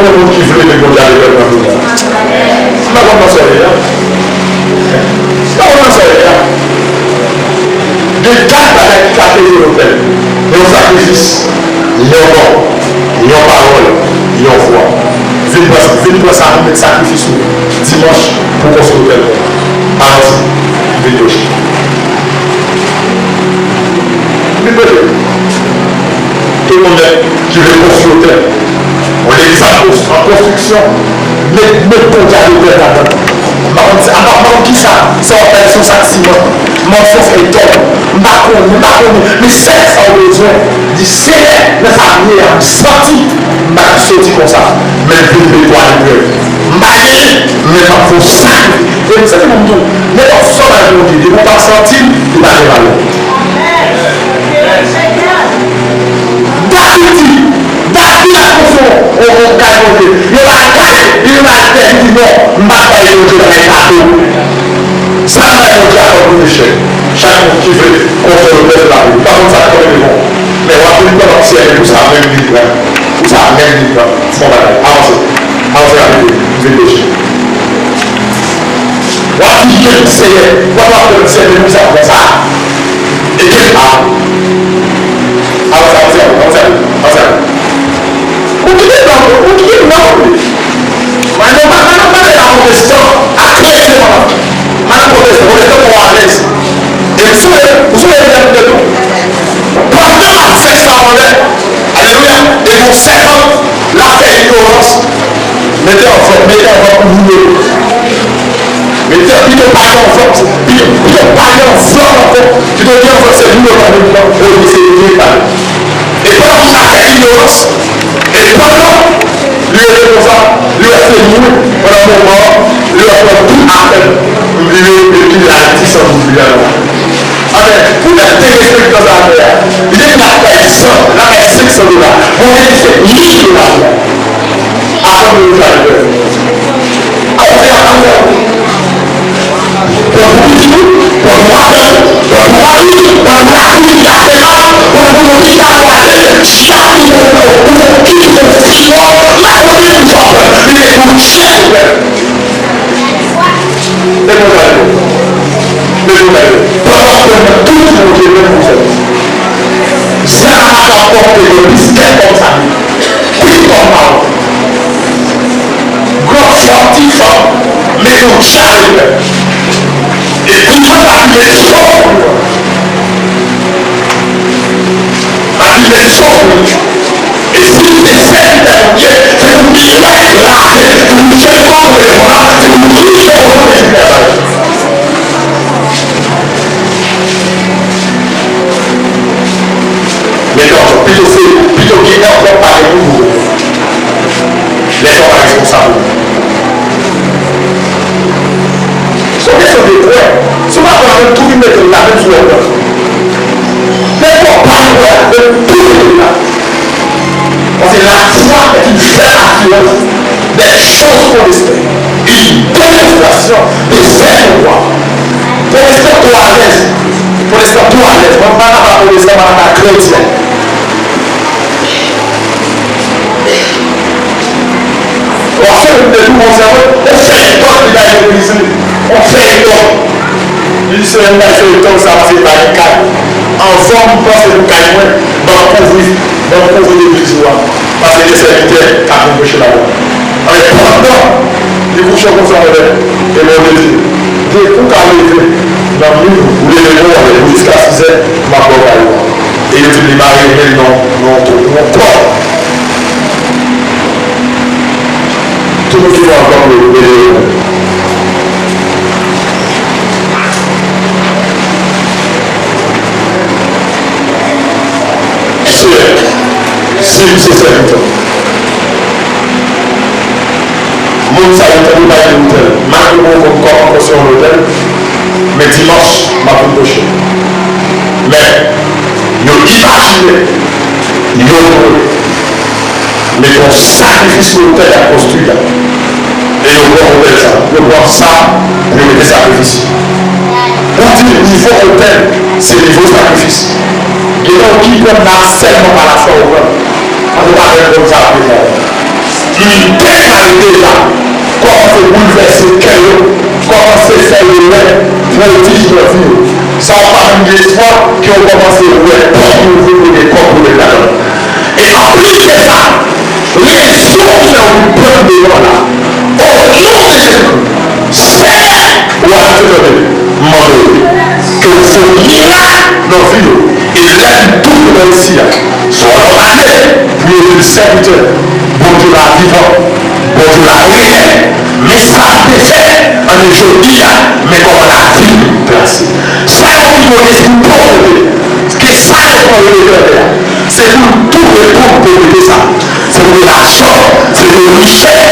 Yon moun ki vle vin Bondye ale pèp nan moun nan. M pa konn nan sa w ye a. M pa konn nan sa w ye a. Gen kat bagay ki ka peye lotèl. Yon sakrifis, yon non, yon pawòl, yon vwa. Vin pran, vin pran sa pou met sakrifis ou dimanch pou konstwi lotèl mwen. Avanse. Vin preche. Vin preche. Tout moun nèt ki vle konstwi lotèl. Yon legliz an konstriksyon. Met, met Bondye a lotèl ladan. M pa konn, m pa konn kisa, sa w ap bay sou sak siman. Mòso fèy tòl. M pa konnen, m pa konnen. Men sèl sa w bezwen, di, Seyè, nan sa m ye a, m santi m pa ka soti konsa. Men vin met w a leprèv. M pa genyen, men m ap fè w sakrifis. E m santi pou m di w, nenpòt sa w bay Bondye, depi w pa santi l, li pa gen valè. David di, David al konstwi yon, yon, yon kay Bondye. Yo ba l kay, li rive al pèdi, li di, non, m p ap bay Bondye bagay kado. Sa m bay Bondye a fòk nou echèk. Chak moun ki vle konstwi lotèl sou lavi, m pa konn sa k konn rete bon. Men w ap vin pran nan syèl, men pou sa menm li pran. Pou sa menm li pran. Se yon bagay. Avanse. Avanse rapide. M vin preche. W ap di, Seyè, w ap, w ap pran nan syèl, men pou sa pran sa. E kèt a. Avanse, avanse, avanse, avanse. Ou kite m nan, ou kite m nan. Madan, madan, madan la pwotestan, ak kretyen, madan. Madan pwotestan, pwotestan twò alèz. E m sonje, m sonje lè m te tou. Pandan l ap fè sa anlè, alelouya, e yon sèvant, l ap fè inyorans, mete anvlòp, mete anvlòp pou boule. Mete, pito pa gen anvlòp, pito, pito pa gen anvlòp ankò, pito gen anvlòp, se boule pa gen anvlòp, olye se dirèk pale. E pandan moun nan fè inyorans, e pandan li rete konsa, li wè se mouri, pandan moman an, li wè pran tout afè l, li vire epi l al di san goud li al la. Amèn. Pou nèg derespektan sa a fè a, li te fin al bay san, l al bay senk san dola. Mwen te di se mil dola pou la. Avan nou rive a lè. Avan fè, avan fè. Pran pou pitit ou, pran pou madanm, pran pou mari, pran pou lakou ki ap fè mal, pran pou moun ki ta vwazin, chak moun ou, ou, ou ki pou fini, la kote pou sa pran, li te pou chèf ou menm. E konsa l ye. E konsa l ye. Pandan w ap pran nan tout moun ki menm pou fè. Zam ap ap pòte yo, biskèt kòm sa. Pi kòm pa w. Gran fò, ti fò, men yon chal li fè. E pou mwen pa vin met souf. Pa vin met souf. E si w se sèvitè Bondye, se pou w byen lave, pou w byen kòkòte vwa, se pou w byen kòkòte vwa. Men ankò, pito se, pito gen ankò pa gen pou ou. Lè sa w pa responsab ou. Se yon kesyon de kwè. Si w pa kwè, tou vin mete l la, menm si w wè w kwè. Lè w pa kwè, menm tou vin mete l la. Parce que la foi est une ferme assurance des choses qu'on espère, une démonstration de celles qu'on voit. Pwotestan twò alèz. Pwotestan twò alèz. Mwen pa ka pa pwotestan, mwen pa ka kretyen. Paske m te tou konsa, wi. On fèy tòt li bay legliz li. On fèy tòt. Li di, "Seyè, m bay fèy tòt sa, paske m pa gen kay. Anvan m panse pou kay mwen, ban m kouvri, ban m kouvri legliz ou a." Paske gen sèvitè k ap vin preche ladan. Men pandan li kouche konsa, mwen, e Bondye di, "Depi w ka leve nan minwi, ou leve bon maten, ou jiska sizè, m ap ba w kay ou a." E yo di m li mare men l nan, nan, nan kòd. Tout moun ki pran kòd yo, leve yo. Seyè, si m se sèvitè w, moun sa yo tande bay lotèl, malgre mwen konn kòman konstwi yon lotèl, men dimanch, m ap vin preche. Men, yo imajine, yo lwe. Mete yon sakrifis sou lotèl y ap konstwi a. E yo pran lotèl sa. Yo pran sa pou yo mete sakrifis. Ou di nivo otèl, se nivo sakrifis. Gen moun ki pran nan sèlman pa lafwa ou pran. An nou pa menm konn sa ap vin la. Li deja, li deja kòmanse boulvèse kè yo, kòmanse fè yo wè pwodij nan vi yo. Sa w pa menm gen espwa, ke w kòmanse wè pòt ki ouvri pou gen kòb pou met ladan l. E anplis de sa, rezon ki fè w vin pran m devan la, o non de Jezi, Seyè, w ap tande, m mande w ke w fè mirak nan vi yo. E lè m tounen nan isi a, sou yon lòt ane, pou yo vin sèvitè Bondye la vivan, Bondye la reyèl. Men sa l te fè, ann jodi a, men kòman lavi l trase. Sa yo ki gen yon lespri pòvrete, ke sa yo pran yo de grandè a, se pou l tou reponn pòvrete sa. Se pou l lajan, se pou l richès,